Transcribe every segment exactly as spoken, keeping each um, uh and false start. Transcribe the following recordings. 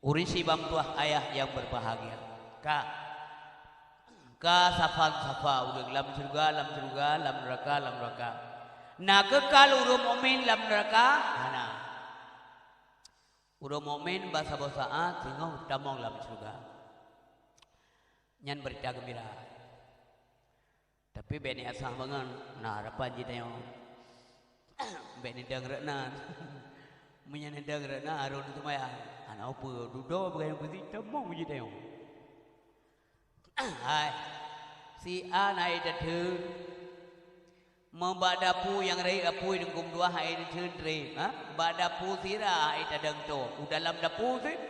Ureuëng sibam tuah ayah nyang berbahagia. Ka. Ka safan-safa ureuëng lam syeuruga, lam syeuruga, lam neuraka, lam neuraka. Na keukal ureuëng mukmin lam neuraka? Hana. Ureuëng mukmin bak saboh saát singoh tamong lam syeuruga. Nyan beurita geumbira. Tapi bék niasah bangon, na harapan jih tanyoe. Bék nidang rot nan. Meunyoe nidang rot nan, harôh neuseumayang. Hana upeue, dudoe beugayon peusi tamong jih tanyoe. Hai, si A na ék tatheun. Meubak dapu nyang rayeuk apui deungkom dua hai tatheun trém, ha? Bak dapu sira hai tadang toe. U dalam dapu sit.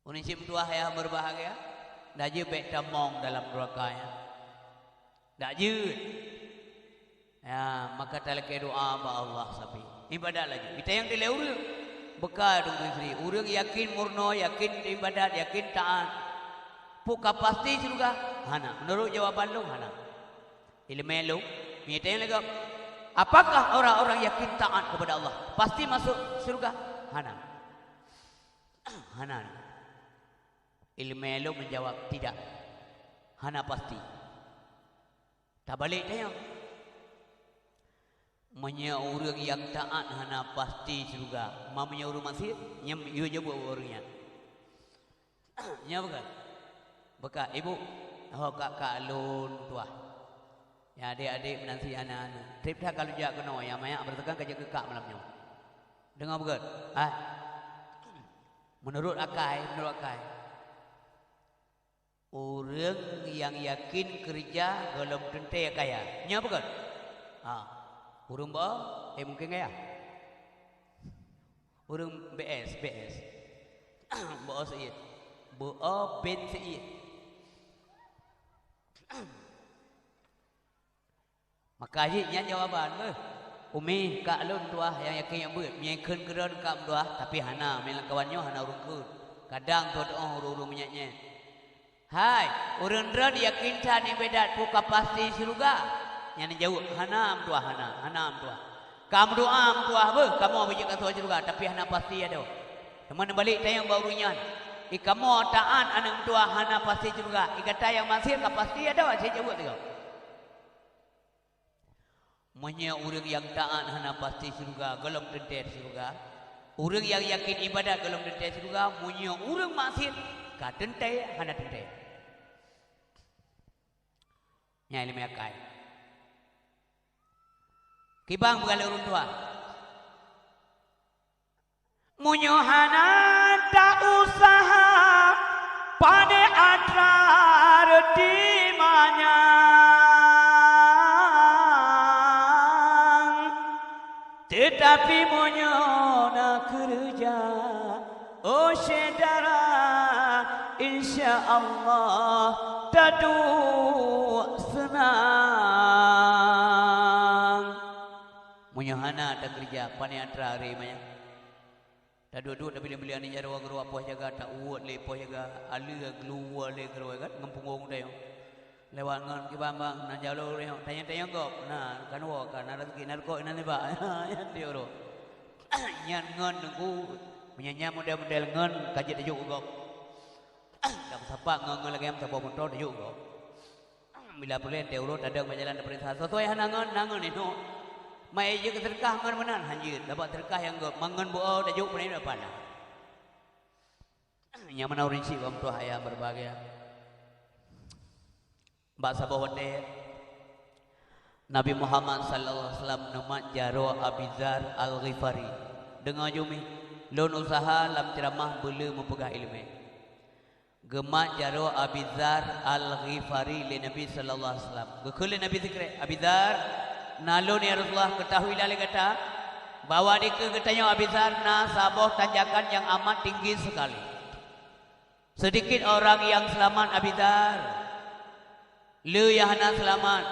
Uneuen sibam tuah ayah berbahagia, dak jeuet bék tamong dalam neuraka nyan. Dak jeuet. Ya, maka talakée doa bak Allah sabe. Iébadat laju. Itanyong dilée ureuëng. Beuka dong istri. Ureuëng yakin murno, yakin iébadat, yakin taát. Peue ka pasti syeuruga? Hana. Meunurot jawaban lôn, hana. Iéleumé lôn, meunyo itanyong lé gob, apakah orang-orang yakin taat kepada Allah pasti masuk syeuruga? Hana. Hana. Iéleumé lôn meujawab, tidak. Hana pasti. Tabalek tanyong. Meunyoe ureuëng nyang taát hana pasti syeuruga, ma meunyoe ureuëng maksiet, nyan yue jaweueb ureuëng nyan. Nyoe beuka. Beuka, ibu, ho kak-kak lôn tuah. Ya, adék-adék meunan si hana-hana. Trép that ka lôn jak keunoe, ya, manyak beureutekan ka jeuet keu kak malam nyoe. Deungoe beugét, ah. Meunurot akai, meunurot akai. Ureuëng nyang yakin keureuja gohlom teuntée kaya. Nyoe beugét? Ha. Ureuëng beuo, eh, mungken kaya. Ureuëng B S, B S. Beuo seuiet. Beuo ben seuiet. Maka jih nyan jawaban beuh. Umi, kak lôn tuah nyang yakin nyang beuet. Meunyoe kheun keudroe kak meutuah, tapi hana, meunyoe lam kawan nyoe hana ureuëng kheun. Kadang teuôt-teuôt ureuëng-ureuëng meunyan nyan. Hai, ureuëng droen yakin that iébadat peue ka pasti syeuruga? Nyan jaweueb, hana meutuah, hana, hana meutuah. Ka meudoa meutuah beuh, kamoe beujeuet kasoe syeuruga, tapi hana pasti adoe. Teuma neubalek tanyong bak ureuëng nyan. I kamoe taát aneuëk meutuah hana pasti syeuruga. I gata nyang maksiet ka pasti adoe, hase jaweueb sigoe. Meunyoe ureuëng nyang taát hana pasti syeuruga, gohlom teuntée syeuruga. Ureuëng nyang yakin iébadat gohlom teuntée syeuruga, meunyoe ureuëng maksiet ka teuntée hana teuntée. Nyan iéleumé akai. Kiban beugalak ureuëng tuha. Meunyoe hana ta-useuha, pane atra reuti manyang. Teutapi meunyoe na keureuja, oh syedara, insya Allah taduek seunang. Meunyoe hana takeureuja, pane atra reuti manyang. Taduek-duek tabiléng-biléng aneuk jaroe keudroe poh jaga, ta-uet lé poh jaga, aleue keuluwa lé keudroe kan, ngon punggong tanyoe. Lewat ngon kiban bang, na jaloe tanyoe, tanyoe gob, na kan woe ka, na raseuki, na rukok, na nibak. Nyan tiep uroe. Nyan ngon teungku, meunyan nyan model-model ngon ka jeuet tajok keu gob. Ka meusapat ngon-ngon lagée nyan saboh moto tajok gob. Bila peureulée teuh uroe tadong bak jalan tapeuriksa. Soe-soe hana ngon, na ngon inoe. Mai jeuet keu seudeukah ngon meunan, hanjeuet. Dapat seudeukah nyang gob, mangon beuo tajok peureulée dapat na. Nyang mana ureuëng syiek bak meutuah ayah berbahagia. Bak saboh watée, Nabi Muhammad sallallahu alaihi wasallam neumat jaroe Abi Dzar Al-Ghifari. Deungoe ju mi, lôn useuha lam ceuramah beuleu meupeugah iéleumé. Geumat jaroe Abi Dzar Al-Ghifari lé Nabi sallallahu alaihi wasallam. Geukheun lé Nabi sikrek, "Abi Dzar, na lôn ya Rasulullah, keutahuilah lé gata, bahwa dikeue geutanyoe Abi Dzar na saboh tanjakan nyang amat tinggi seukali. Seudikit orang nyang seulamat Abi Dzar. Le nyang hana seulamat,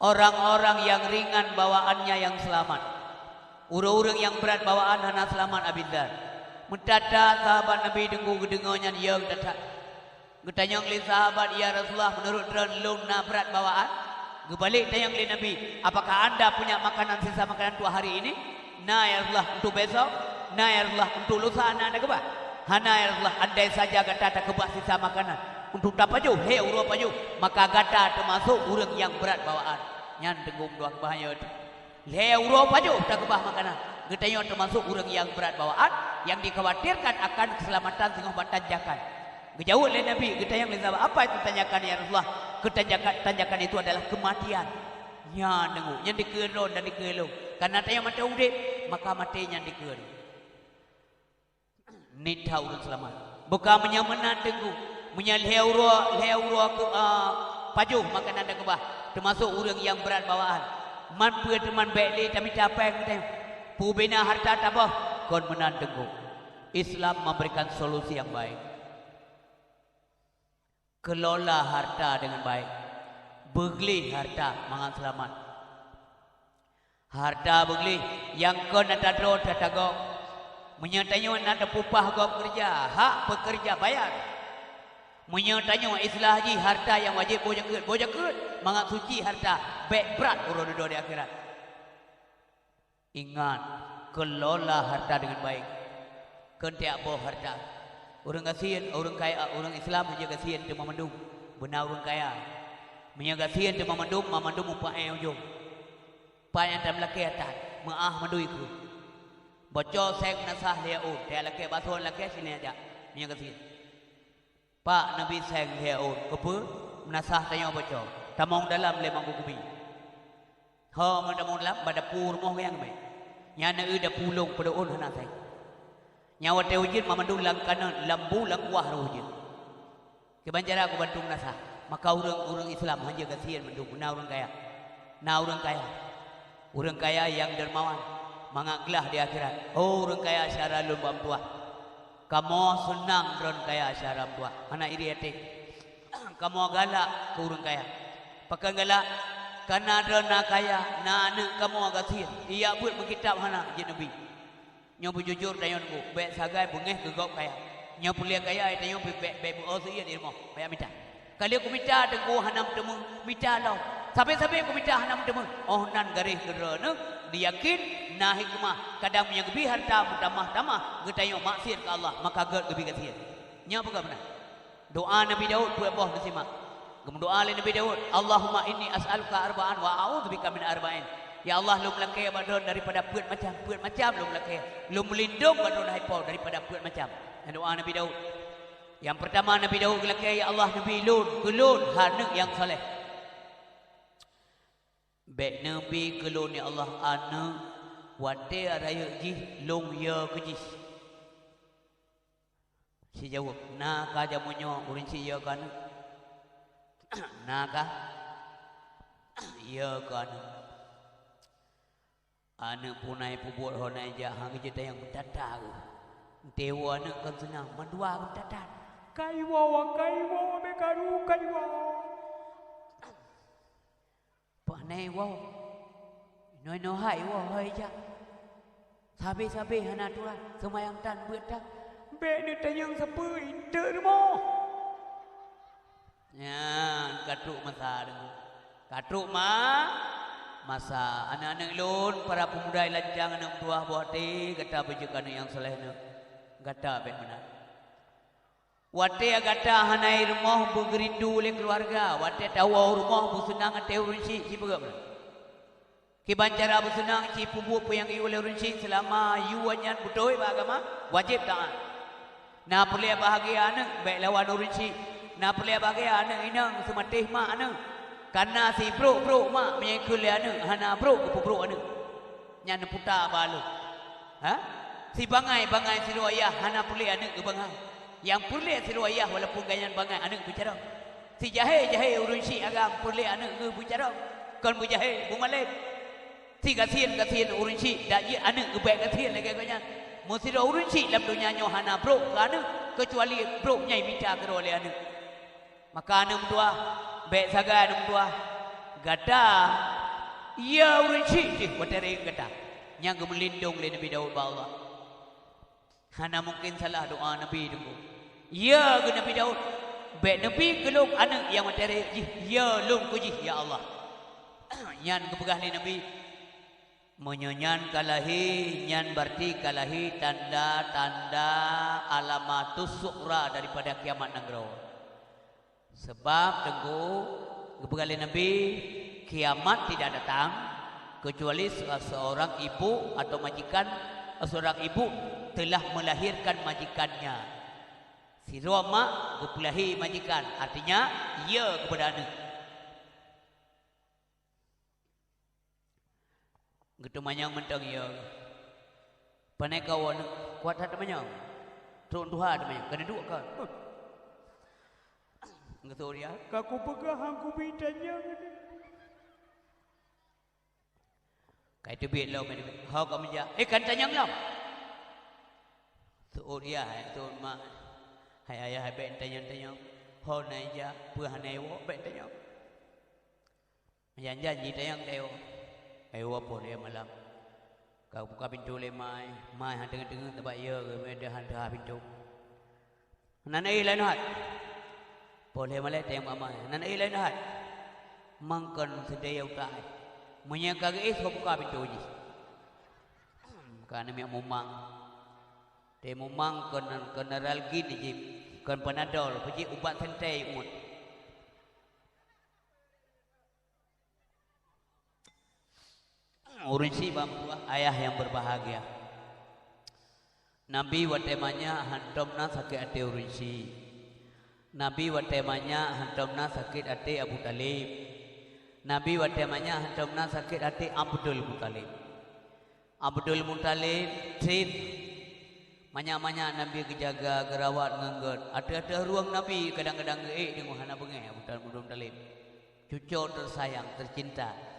orang-orang nyang ringan bawaannya nyang seulamat. Ureuëng-ureuëng nyang brat bawaan hana seulamat Abi Dzar." Meutata sahabat Nabi teungku geudeungoe nyan, ya geutata. Geutanyong lé sahabat, "Ya Rasulullah, meunurot droen lôn na brat bawaan?" Geubalek tanyong lé Nabi, "Apakah anda punya makanan, sisa makanan untuk hari ini?" "Na, ya Rasulullah, untuk besok." Na, ya Rasulullah, untuk lusa na takeubah? Hana, ya Rasulullah, andai saja gata takeubah sisa makanan untuk tapajoh lhée uroe pajoh, maka gata teumasok ureuëng nyang brat bawaan. Nyan teungku dua keubah nyoe teuh. Lhée uroe pajoh takeubah makanan, geutanyoe teumasok ureuëng nyang brat bawaan, nyang dikhawatirkan akan keuseulamatan singoh bak tanjakan. Geujaweueb lé Nabi, "Geutanyong lé sahabat, apa itu tanjakan, ya Rasulullah?" "Keutanjakan, tanjakan itu adalah kematian." Nyan teungku, nyan dikeue droe dan dikeue lôn. Kareuna tanyoe mantong udeb, maka maté nyan dikeue droe. Nita ureuëng seulamat. Bukan meunyoe meunan teungku. Meunyoe lhée uroe, lhée uroe keu, a, pajoh makanan takeubah, teumasok ureuëng nyang brat bawaan. Man peue teuma bék lé tamita péng teuh. Peubina harta taboh, kon meunan teungku. Islam memberikan solusi yang baik. Kelola harta dengan baik. Beugleh harta mangat seulamat. Harta beugleh nyang kon ata droe tatagob. Meunyoe tanyoe na tapeupah gob keureuja, hak peukeureuja bayar. Meunyoe tanyoe islah jih harta nyang wajéb boh jakeuet, boh jakeuet mangat suci harta, bék brat uroe dudoe di akhirat. Ingat, kelola harta dengan baik. Kon tieb boh harta. Ureuëng gasien, ureuëng kaya, ureuëng Islam hana gasien teuma mandum. Beuna ureuëng kaya. Meunyoe gasien teuma mandum, mandum upah éh ujong. Pat nyang tameulakée that, meuáh mandum ikeu. Boco séng meunasah lhée ôn, teuh lakée basoe lakée sinan jak. Meunyoe gasien. Pak Nabi séng lhée ôn, keupeue? Meunasah tanyoe boco. Tamong dalam lé manggu kubi. Ho, meutamong dalam, bak dapu rumoh nyang mé. Nyan na eu dapu lôn peudeuôn hana séng. Nyan watée ujeuen mamandum lam kaneun, lam bu, lam kuah roh ujeuen. Kiban cara kubantu meunasah. Maka ureuëng-ureuëng Islam hana gasien mandum, na ureuëng kaya. Na ureuëng kaya. Ureuëng kaya nyang dermawan, mangat glah di akhirat. Oh, ureuëng kaya syedara lôn bak meutuwah. Kamoe seunang droen kaya syedara meutuwah. Hana iri até. Kamoe galak keu ureuëng kaya. Pakon galak? Kareuna droen na kaya, na aneuëk kamoe gasien. Ijak beuet meukitab hana, jeuet neubi. Nyoe beujujur tanyoe teungku, bék sagai beungéh keu gob kaya. Nyoe peureulée kaya tanyoe pih bék, bék beuo seuiet di rumoh, bék mita. Ka lheueh kumita teungku hana meuteumé, mita lom. Sabe-sabe kumita hana meuteumé, óh nan garéh keudroe neuh, neuyakin na hikmah. Kadang meunyoe geubi harta meutamah-tamah, geutanyoe maksiet keu Allah, maka gét geubi gasien. Nyoe peugah meunan. Doa Nabi Daud peuet boh neusimak. Geumeudoa lé Nabi Daud, "Allahumma inni as'aluka arba'an wa a'udzubika min arba'in." Ya Allah, lôn meulakée bak droen daripada peuet macam, peuet macam lôn meulakée. Lôn meulindong bak droen hai Po daripada peuet macam. Nyan doa Nabi Daud. Nyang peurtama Nabi Daud geulakée, "Ya Allah, neubi lôn, keu lôn aneuëk nyang saleh." Bék neubi keu lôn, ya Allah, aneuëk watée rayeuk jih lôn yö keu jih. Sijaweueb, "Na ka jameun nyoe ureuëng syiek yö keu aneuëk?" "Na ka." "Yö keu aneuëk." Aneuëk punai peubuet ho na ijak, han geujeuet tayang meutata geuh. Enteuk woe aneuëk kon seunang, mandua geuh meutata. "Kai woe, kai woe, bék karu, kai woe." Pane woe. Inoe-inoe hai woe, hai jak. Sabe-sabe hana aturan, seumayang tan beuet tan. Bék neutanyong sapeue, eunteuk rumoh. Nyan, ka trok masa deungoe. Ka trok ma-, masa. Aneuëk-aneuëk lôn, para peumuda lancang, aneuëk meutuwah boh até, gata beujeuet aneuëk nyang saleh neuh. Gata bék meunan. Watée gata hana i rumoh beugeurindu lé keuluwarga, watée tawoe u rumoh beuseunang até ureuëng syiek, sipeugah meunan. Kiban cara beuseunang, cit peubuet peue nyang geuyue lé ureuëng syiek seulama yue nyan beutôi bak agama, wajéb taát. Na peureulée bahagia aneuëk, bék lawan ureuëng syiek. Na peureulée bahagia aneuëk inong seumatéh mak aneuëk. Kareuna sibrok-brok mak meunyoe ikheun lé aneuëk, hana brok geupeubrok aneuëk. Nyan neuputa bak lôn. Ha? Sibangai-bangai sidroe ayah hana peureulée aneuëk geubangai. Nyang peureulée sidroe ayah walaupun gobnyan bangai aneuëk beucarông. Sijahé-jahé ureuëng syiek agam peureulée aneuëk geuh beucarông, kon beujahé, beumalém. Sigasien-gasien ureuëng syiek dak jeuet aneuëk geubek gasien lagée gobnyan. Meusidroe ureuëng syiek lam donya nyoe hana brok keu aneuëk, keucuali brok nyang imita keudroe lé aneuëk. Maka aneuëk meutuwah, bék sagai aneuëk meutuwah. Gata, yö ureuëng syiek jih watée rayeuk gata. Nyang geumeulindong lé Nabi Daud bak Allah. Hana mungken salah doa Nabi teungku. Yö keu Nabi Daud, "Bék neubi keu lôn aneuëk nyang watée rayeuk jih, yö lôn keu jih, ya Allah." Nyan geupeugah lé Nabi, Meunyoe nyan ka lahé, nyan berarti ka lahé tanda-tanda alamatus sughra daripada kiamat nanggroe. Sebab teungku, geupeugah lé Nabi, kiamat tidak datang kecuali se-, seorang ibu atau majikan, seorang ibu telah melahirkan majikannya. Sidroe mak geupeulahé majikan, artinya, ya kepada aneuk. Geuteumanyong mantong ya. Panai kawan kuat that teumanyong. Trok tuha teumanyong. Keuneuk duek ka. Huh. Geuturi ya. Ka kupeugah hang kubi tanyong. Kai teubiet lom, hai teubiet. Ho ka meujak. Eh, kan tanyong lom. Seuôt ya, hai seuôt mak. Hai ayah, hai bèk tanyong-tanyong. Ho na ija, peue hana iwoe, bèk tanyong. Jan-jan jitanyong teuh. Ai, woe poh lhèe malam. Ka buka pintoe lé mai, mai han teungeut-teungeut teubak yö, geumeudah han teuhah pintoe. Nan éh laén hat. Poh lhèe malèe teuh mai, nan éh laén hat. Mangkon seudeh utai. Meunyoe ka geuéh, ka buka pintoe jih. Ka aneuk miet mumang. Teuh mumang kon, kon neuralgin jih, kon panadol, peujeuet ubat santèe uet. Ureueng syiek bak meutuah, ayah nyang berbahagia. Nabi watèe manyak hantom na sakét até ureueng syiek. Nabi watèe manyak hantom na sakét até Abu Thalib. Nabi watèe manyak hantom na sakét até Abdul Muthalib. Abdul Muthalib trép. Manyak-manyak Nabi geujaga, geurawat ngon gèt. Ateueh-ateueh rueng Nabi kadang-kadang geuék deungon hana beungèh Abdul Muthalib. Cuco tersayang, tercinta.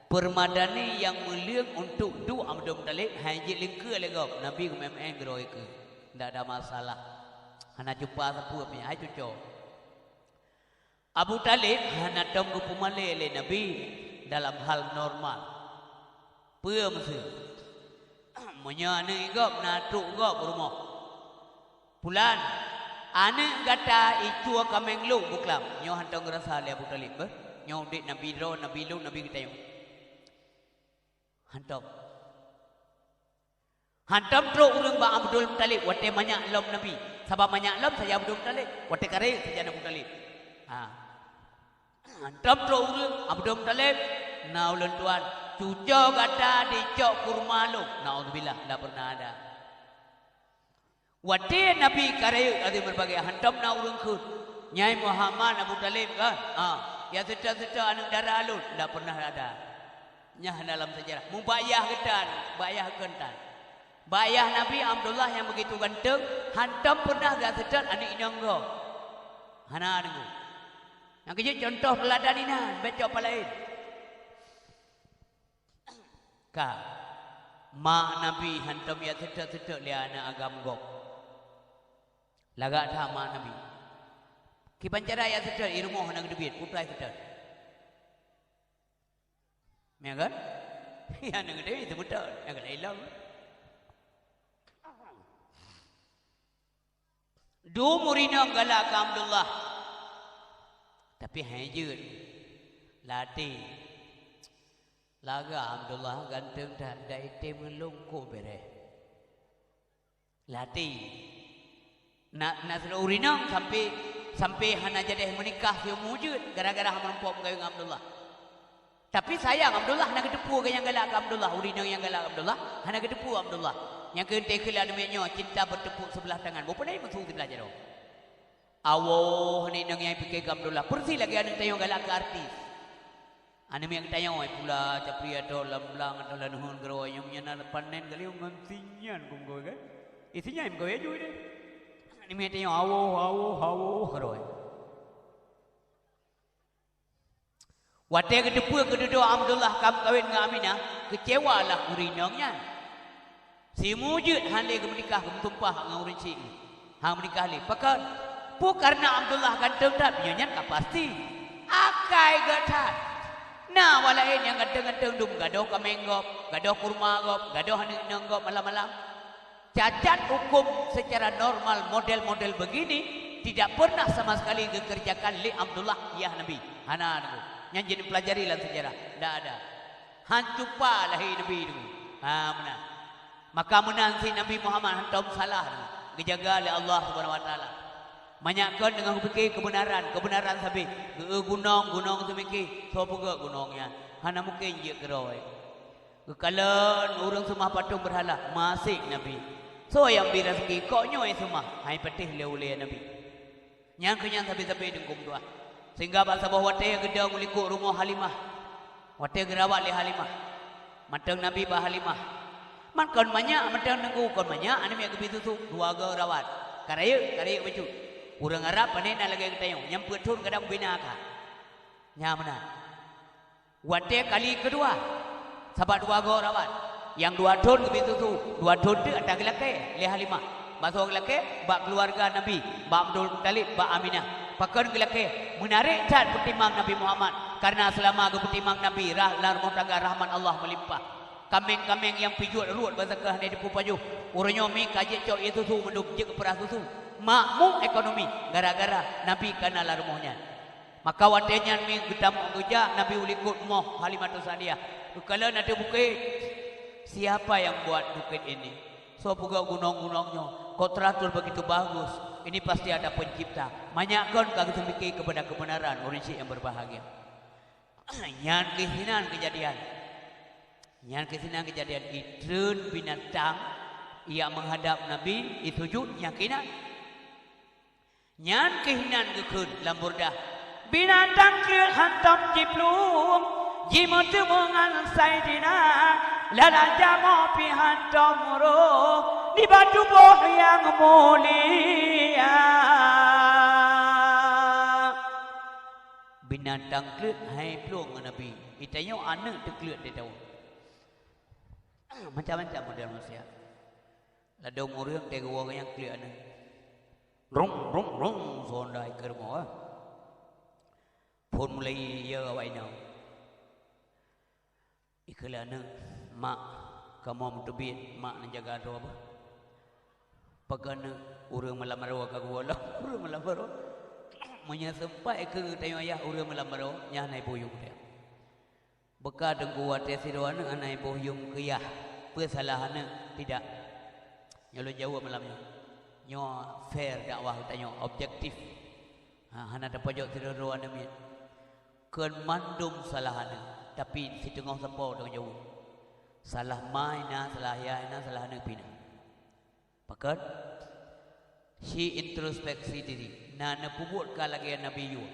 Permadani nyang meuleueng untuk duek Abdul Muthalib, hai jeuet lingkeue lé gob, Nabi geumeu'en-meu'en geuroe keu. Ndak ada masalah. Hana cupa sapeue pih, hai cuco. Abu Thalib hana tom geupeumalèe lé Nabi dalam hal normal. Peue meuseue? Meunyoe aneuk gob na trok gob u rumoh. Pulan, aneuk gata icue kaméng lôn beuklam. Nyoe hantom geurasa lé Abu Thalib, beuh? Nyoe udép Nabi droe, Nabi lôn, Nabi geutanyoe. Hantom. Hantom trok ureueng bak Abdul Muthalib watèe manyak lom Nabi. Sabab manyak lom sajan Abdul Muthalib, watèe ka rayeuk sajan Abu Thalib. Ha. Hantom trok ureueng, Abdul Muthalib, na ulôn tuan, cuco gata dicok kurma lôn. Naudzubillah, ndak pernah ada. Watèe Nabi ka rayeuk, até berbagai, hantom na ureueng kheun, "Nyai Muhammad Abu Thalib kan? Ha, ya seutôt-seutôt aneuk dara lôn." Ndak pernah ada. Nyan dalam sejarah. Mubak yah geutan, bak yah geutan. Bak yah Nabi Abdullah nyang begitu ganteng, hantom pernah geuseutôt aneuk inong gob. Hana deungoe. Nyang keujeuet contoh teuladan inan, bèk cok palaén. Ka. Mak Nabi hantom ya seutôt-seutôt lé aneuk agam gob. Lagak that mak Nabi. Kiban cara ya seutôt, i rumoh hana geuteubiet, putra seutôt. Ya kan? Ya, aneuk geutanyoe itu beutôi. Ya kan? Ilong. Dum ureueng inong galak keu Abdullah. Tapi hai jeuet. Latih. Lagak Abdullah ganteng that, dai tém lôn kok bèrèh. Latih. Na, na sidroe ureueng inong sampai, sampai hana jadeh meunikah siumu jeuet gara-gara hana meurumpok meukawén ngon Abdullah. Tapi sayang, Abdullah hana geuteupeue keu nyang galak keu Abdullah, ureueng inong nyang galak keu Abdullah, hana geuteupeue Abdullah. Nyang keu teukeula aneuk miet nyoe cinta bertepuk sebelah tangan. Bukon na meusu siblah jaroe. Awoe, aneuk inong nyang pike keu Abdullah. Peureusih lagèe aneuk tanyoe galak keu artis. Aneuk miet geutanyoe, ai pula, capri atau lam blang atau lam hon keudroe, nyang nyan na panen kali ngon sinyan gum goe kan. Eh, sinyan goe aju deh. Aneuk miet tanyoe, awoe, awoe, awoe keudroe. Watèe geuteupeue keu dudoe Abdullah ka meukawen ngon Aminah, keucewalah ureueng inong nyan. Siumu jeuet han lé geumeunikah, geumeusumpah ngon ureueng syiek. Han meunikah lé. Pakon? Peue kareuna Abdullah ganteng that, meunyoe nyan ka pasti. Akai geuh that. Na awak laén nyang ganteng-ganteng dum gadôh kaméng gob, gadôh kurma gob, gadôh aneuk inong gob malam-malam. Cacat hukum secara normal model-model begini tidak pernah sama sekali dikerjakan lé Abdullah yah Nabi. Hana deungoe. Nyan jeuet neupelajari lam sejarah. Ndak ada. Han cupa lahé Nabi deungoe. Ha, meunan. Maka meunan si Nabi Muhammad hantom salah geujaga lé Allah Subhanahu wa Taala. Manyak kon deungon pike keubeunaran, keubeunaran sabe. Geu gunong, gunong seumike, soe peugah gunong nyan? Hana mungken jeuet keudroe. Geukalon ureuëng seumah patong beurhala, masék Nabi. Soe nyang bi raseuki, kok nyoe seumah? Hai patéh lé ulée Nabi. Nyan keuh nyan sabe-sabe teungku meutuah. Sehingga bak saboh watée geudong u likot rumoh Halimah. Watée geurawat lé Halimah. Mantong Nabi bak Halimah. Man kon manyak mantong teungku, kon manyak aneuk miet geubi susu, dua goe rawat. Ka rayeuk, ka rayeuk bacut. Ureuëng Arab pane na lagée geutanyoe, nyang peuet thon kadang bina ka. Nyan meunan. Watée kali keudua, sabab dua goe rawat. Nyang dua thon geubi susu, dua thon teuk ata geulakée lé Halimah. Bak soe geulakée? Bak keuluwarga Nabi, bak Abdul Muthalib, bak Aminah. Pakon geulakée? Meunarek that peutimang Nabi Muhammad, kareuna seulama geupeutimang Nabi rah-, lam rumoh tangga rahmat Allah meulimpah. Kaméng-kaméng nyang pijuet ruet bak zakeuh hana teupeu pajoh. Uroe nyoe mi ka jeuet cok ié susu mandum, jeuet keu peurah susu. Makmu ekonomi gara-gara Nabi ka na lam rumoh nyan. Maka watée nyan mi geutamong geujak Nabi u likot rumoh Halimatus Sa'diyah. Geukalon ateueh bukét, "Siapa yang buat bukit ini? Soe peugah gunong-gunong nyoe? Kontraktor begitu bagus. Ini pasti ada pencipta." Manyak kon ka geuseumiké keupada keubeunaran, ureuëng syik nyang beubahgia. Nyan keuh sinan keujadian. Nyan keuh sinan keujadian, itreun binatang, ia meuhadab Nabi, isujut, nyan keuh inan. Nyan keuh inan geukheun lam Burdah, "Binatang kleuet hantom jiplueng, jimeuteumèe ngon Saidina, lam jamoe pih hantom roh, nibak tuboh nyang mulia." Binatang kleuet hai plueng ngon Nabi. Geutanyoe aneuk teukleuet di taun. Macam-macam model manusia. Ladôm ureuëng teuh geuwoe nyang kleuet aneuk. Rong, rong, rong, sondai keu rumoh, ah. Phôn mulai ya awak inong. Ikheun lé aneuk, "Mak, kamoe meuteubiet, mak neujaga droe bah." Pakon aneuk ureuëng malam baroe ka geuwoe lom, ureuëng malam baroe. Meunyoe seumpat ikheun geutanyoe ayah ureuëng malam baroe, nyan hana iboh yuem teuh. Beuka teungku watée sidroe aneuk hana iboh yuem keu yah, peue salah aneuk? Tidak. Nyoe lôn jaweueb malam nyoe. Nyoe fair dakwah geutanyoe, objektif. Ha, hana tapojok sidroe-droe aneuk miet. Kon mandum salah aneuk, tapi siteungoh sapo tanggung jaweueb. Salah ma na, salah yah na, salah aneuk pih na. Pakon? Shi introspeksi diri. Na neupeubuet ka lagée Nabi Ayub?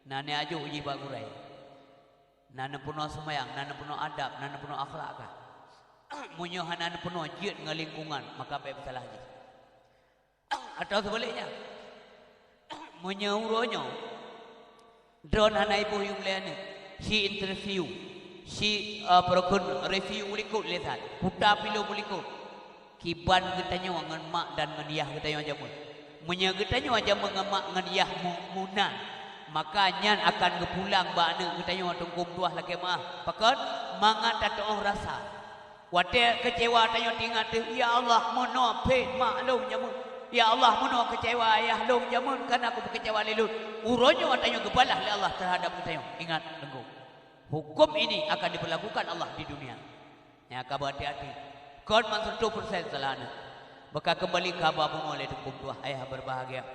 Na neuajoh jih bak gurée? Na neupeunoh seumayang, na neupeunoh adab, na neupeunoh akhlak kah? Meunyoe hana neupeunoh, jeuet ngon lingkungan, maka bék peusalah jih. Atawa seubaliknya, meunyoe uroe nyoe droen hana iboh yuem lé aneuk, shi interview, shi, eh, peureukeun review u likot lé that, puta pilu u likot, kiban geutanyoe ngon mak dan ngon yah geutanyoe jameun. Meunyoe geutanyoe jameun ngon mak ngon yah mu-, meunan, maka nyan akan geupulang bak aneuk geutanyoe teungku meutuah lakée meu'ah. Pakon? Mangat tateu'oh rasa. Watée keucewa tanyoe teuingat teuh, "Ya Allah, meunoe phét mak lôn jameun. Ya Allah, meunoe keucewa ayah lôn jameun, kana kupeukeucewa lé lôn." Uroe nyoe tanyoe geubalah lé Allah teuhadab geutanyoe. Ingat, teungku, hukum ini akan diberlakukan Allah di dunia. Nyan ka beuhati-hati. Kon man seratus persen salah aneuk. Beuka keumbali keu haba bunoe lé teungku meutuah ayah beubahgia.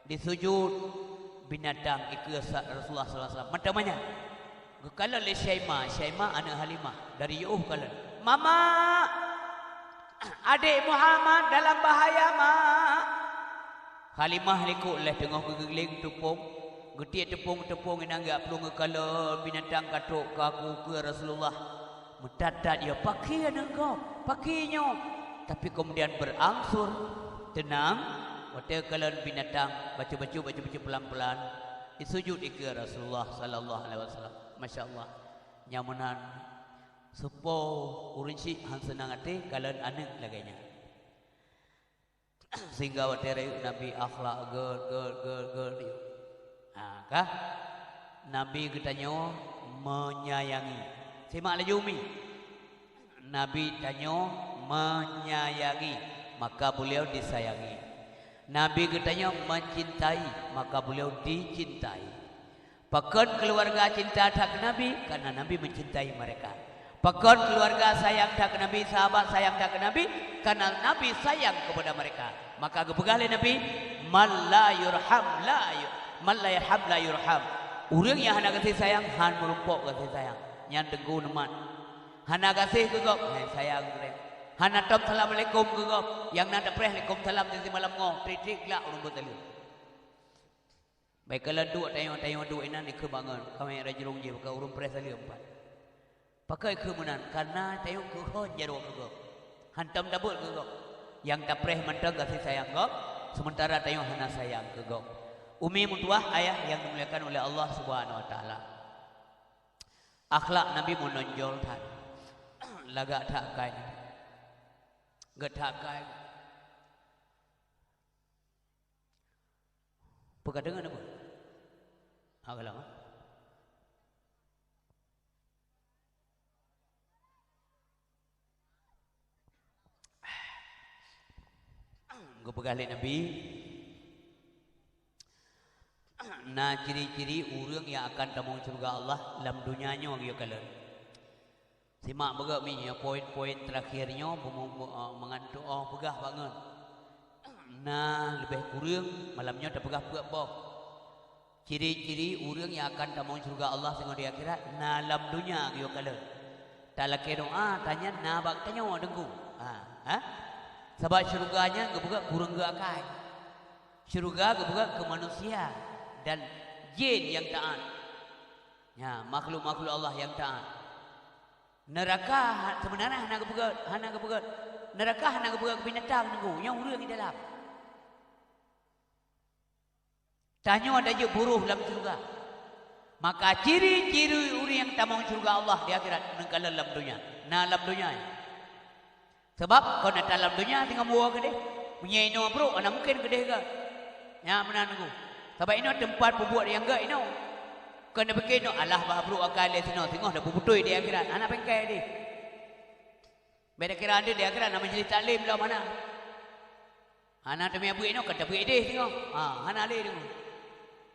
Disujut binatang ikeue sa-, Rasulullah sallallahu alaihi wasallam. Mantong manyak. Geukalon lé Syaimah, Syaimah aneuk Halimah, dari jiôh kalon. "Mama, adék Muhammad dalam bahaya, Mak." Halimah likot lheueh teungoh geugeuléng teupông, geutiek teupông-teupông inan geujak plueng geukalon binatang ka trok ka aku keue Rasulullah. Meutat-tat, "Ya, pakri aneuk gob, pakri nyoe." Tapi kemudian berangsur teunang, watée kalon binatang, bacut-bacut, bacut-bacut pelan-pelan, disujut ikeue Rasulullah sallallahu alaihi wasallam. Masya Allah. Nyan meunan, soe ureuëng syik han seunang até kalon aneuk lagée nyan. Sehingga watée rayeuk Nabi akhlak gét, gét, gét, gét. Ha, ka? Nabi geutanyoe menyayangi. Simak laju mi. Nabi tanyoe menyayangi, maka beliau disayangi. Nabi geutanyoe mencintai, maka beliau dicintai. Pakon keuluwarga cinta that keu Nabi? Karena Nabi mencintai mereka. Pakon keuluwarga sayang that keu Nabi, sahabat sayang that keu Nabi? Karena Nabi sayang kepada mereka. Maka geupeugah lé Nabi, "Man la yurham la yu-, man la yarham la yurham." Ureuëng nyang hana gaséh sayang, han meurumpok gaséh sayang. Nyan teungku neumat. Hana gaséh keu gob, hai sayang geuh. Hana tom assalamualaikum keu gob, nyang na tapreh alaikum salam di simalam ngoh, trik-trik glak ureuëng beutaleueng. Bèk kala duek tanyoe-tanyoe duek inan ikheun bangon, kawai rajulung jih baka ureuëng preh saleuem pat. Pakon kheun meunan, karena tanyoe keuhon jaroe keu gob. Hantom tabeuet keu gob. Nyang tapreh mantong gaséh sayang gob, sementara tanyoe hana sayang keu gob. Umi meutuwah ayah nyang dimuliakan oleh Allah Subhanahu Wa Taala. Akhlak Nabi meunonjol that. Lagak that akai. Geuh that akai. Peu ka deungon apa? Ha, galak, ha? Geupeugah lé Nabi, na ciri-ciri ureuëng nyang akan tamong syeuruga Allah lam donya nyoe geuyue kalon. Simak beugöt mi nyoe poin-poin terakhir nyoe, bu-, bu-, bu-, eh, mangat tuoh peugah bangon. Na leubeh kureueng malam nyoe tapeugah peuet boh. Ciri-ciri ureuëng nyang akan tamong syeuruga Allah singoh di akhirat na lam donya geuyue kalon. Talakée doa, tanyan na bak tanyoe deungku. Ha, ha? Sabab syeuruga nyan geupeugah kureueng geuh akai. Syeuruga geupeugah keu manusia dan jin nyang taat. Ya, makhluk-makhluk Allah nyang taat. Neuraka ha-, seubeunarnya hana geupeugah, hana geupeugah. Neuraka hana geupeugah keu binatang deungku, nyan ureuëng di dalam. Tanyoe tajeuet buroh lam syeuruga. Maka ciri-ciri ureuëng nyang tamong syeuruga Allah di akhirat neukalon lam donya. Na lam donya nyan. Sabab kon ata lam donya singoh meuwoe keudeh. Meunyoe inoe brok, hana mungken keudeh gét. Nyan meunan teungku. Sabab inoe teumpat peubuet nyang gét inoe. Kon tapike inoe, alah bah brok akai lé sinoe, singoh tapeuputôi di akhirat. Hana pengke deh. Beda kira ada di akhirat na majlis taklim lom hana. Hana teumé beuet inoe, ka tabeuet idéh singoh. Ha, hana lé deungoe.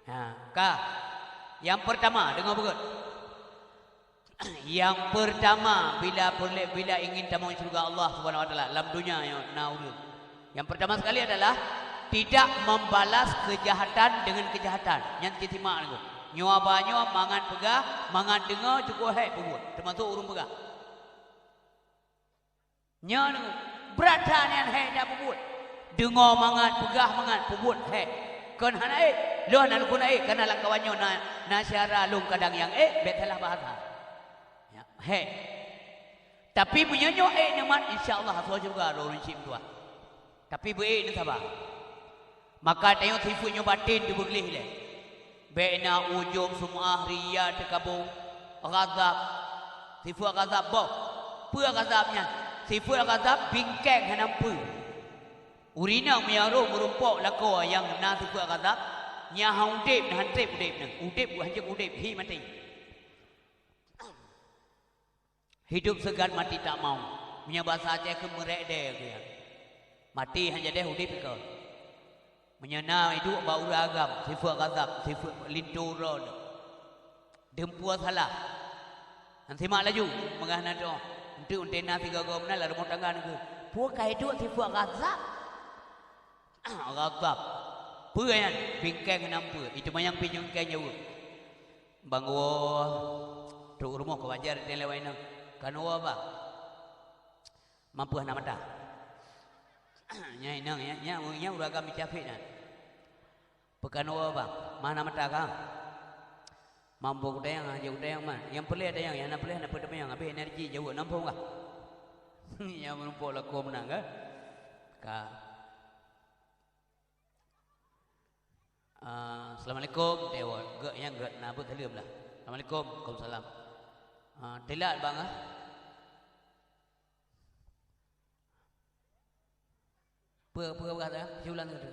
Ha, ka. Nyang pertama, deungoe beugöt. Nyang pertama, bila peureulée, bila ingin tamong syeuruga Allah Subhanahu Wa Taala lam donya nyoe na ureuëng. Yang pertama sekali adalah tidak membalas kejahatan dengan kejahatan. Nyan cit simak deungoe. Nyoe ba nyoe mangat peugah, mangat deungoe, cukôp hék peubuet. Teumasok ureuëng peugah. Nyan brat that nyan hék that peubuet. Deungoe mangat, peugah mangat, peubuet hék. Kon hana ék, lôn hana lôn keuneuk ék, kana lam kawan nyoe na, na syedara lôn kadang nyang ék, bék salah bahasa. Ya, hék. Tapi meunyoe nyoe ék neumat, insya Allah asoe syeuruga droe ureuëng syiek meutuah. Tapi beu ék neusaba. Maka tanyoe sifeuet nyoe baten teubeugleh lé. Bék na ujub, sum'ah, riya, teukabong, ghadab. Sifeuet ghadab boh. Peue ghadab nyan? Sifeuet ghadab bingkeng hana peue. Ureuëng inong meunyoe roh meurumpok lakoe nyang na sifeuet ghadab, nyan han udeb, han treb udeb nyan. Udeb, hanjeuet udeb, hi maté. Hidup segan mati tak mau. Meunyoe basa Aceh keu meurek dée keu nyan. Mati han jadeh udeb ikoe. Meunyoe na iduek bak ureuëng agam, sifeuet ghadab, sifeuet linto droe. Deumpue salah. Han simak laju, meugah na droe. Enteuk untena sigoe-goe meunan lam rumoh tangga neukeu. Peue ka iduek sifeuet ghadab? Ghadab. Peue nyan? Bingkeng hana peue. Itu manyang pi bingkeng jaweueb. Bang woe trok rumoh ka wajar teuh lewat inong. Kan woe bang. Mampu hana mata. Nyan inong, nyan, nyan, nyan ureuëng agam meucafék nyan. Peue kan woe bang, ma hana mata kah? Mampu kutayang, hana jeuet kutayang man. Nyang peureulée tayang, nyang hana peureulée hana peue teumanyang, habéh energi jaweueb namphong kah? Nyang meurumpok lakoe meunan kah? Ka. Ah, assalamualaikum, teuh woe. Gét nyang gét na beuet saleuem lah. Assalamualaikum, waalaikumsalam. Ah, teulat bang ah. Peue, peue, peue, peue, siulang tu.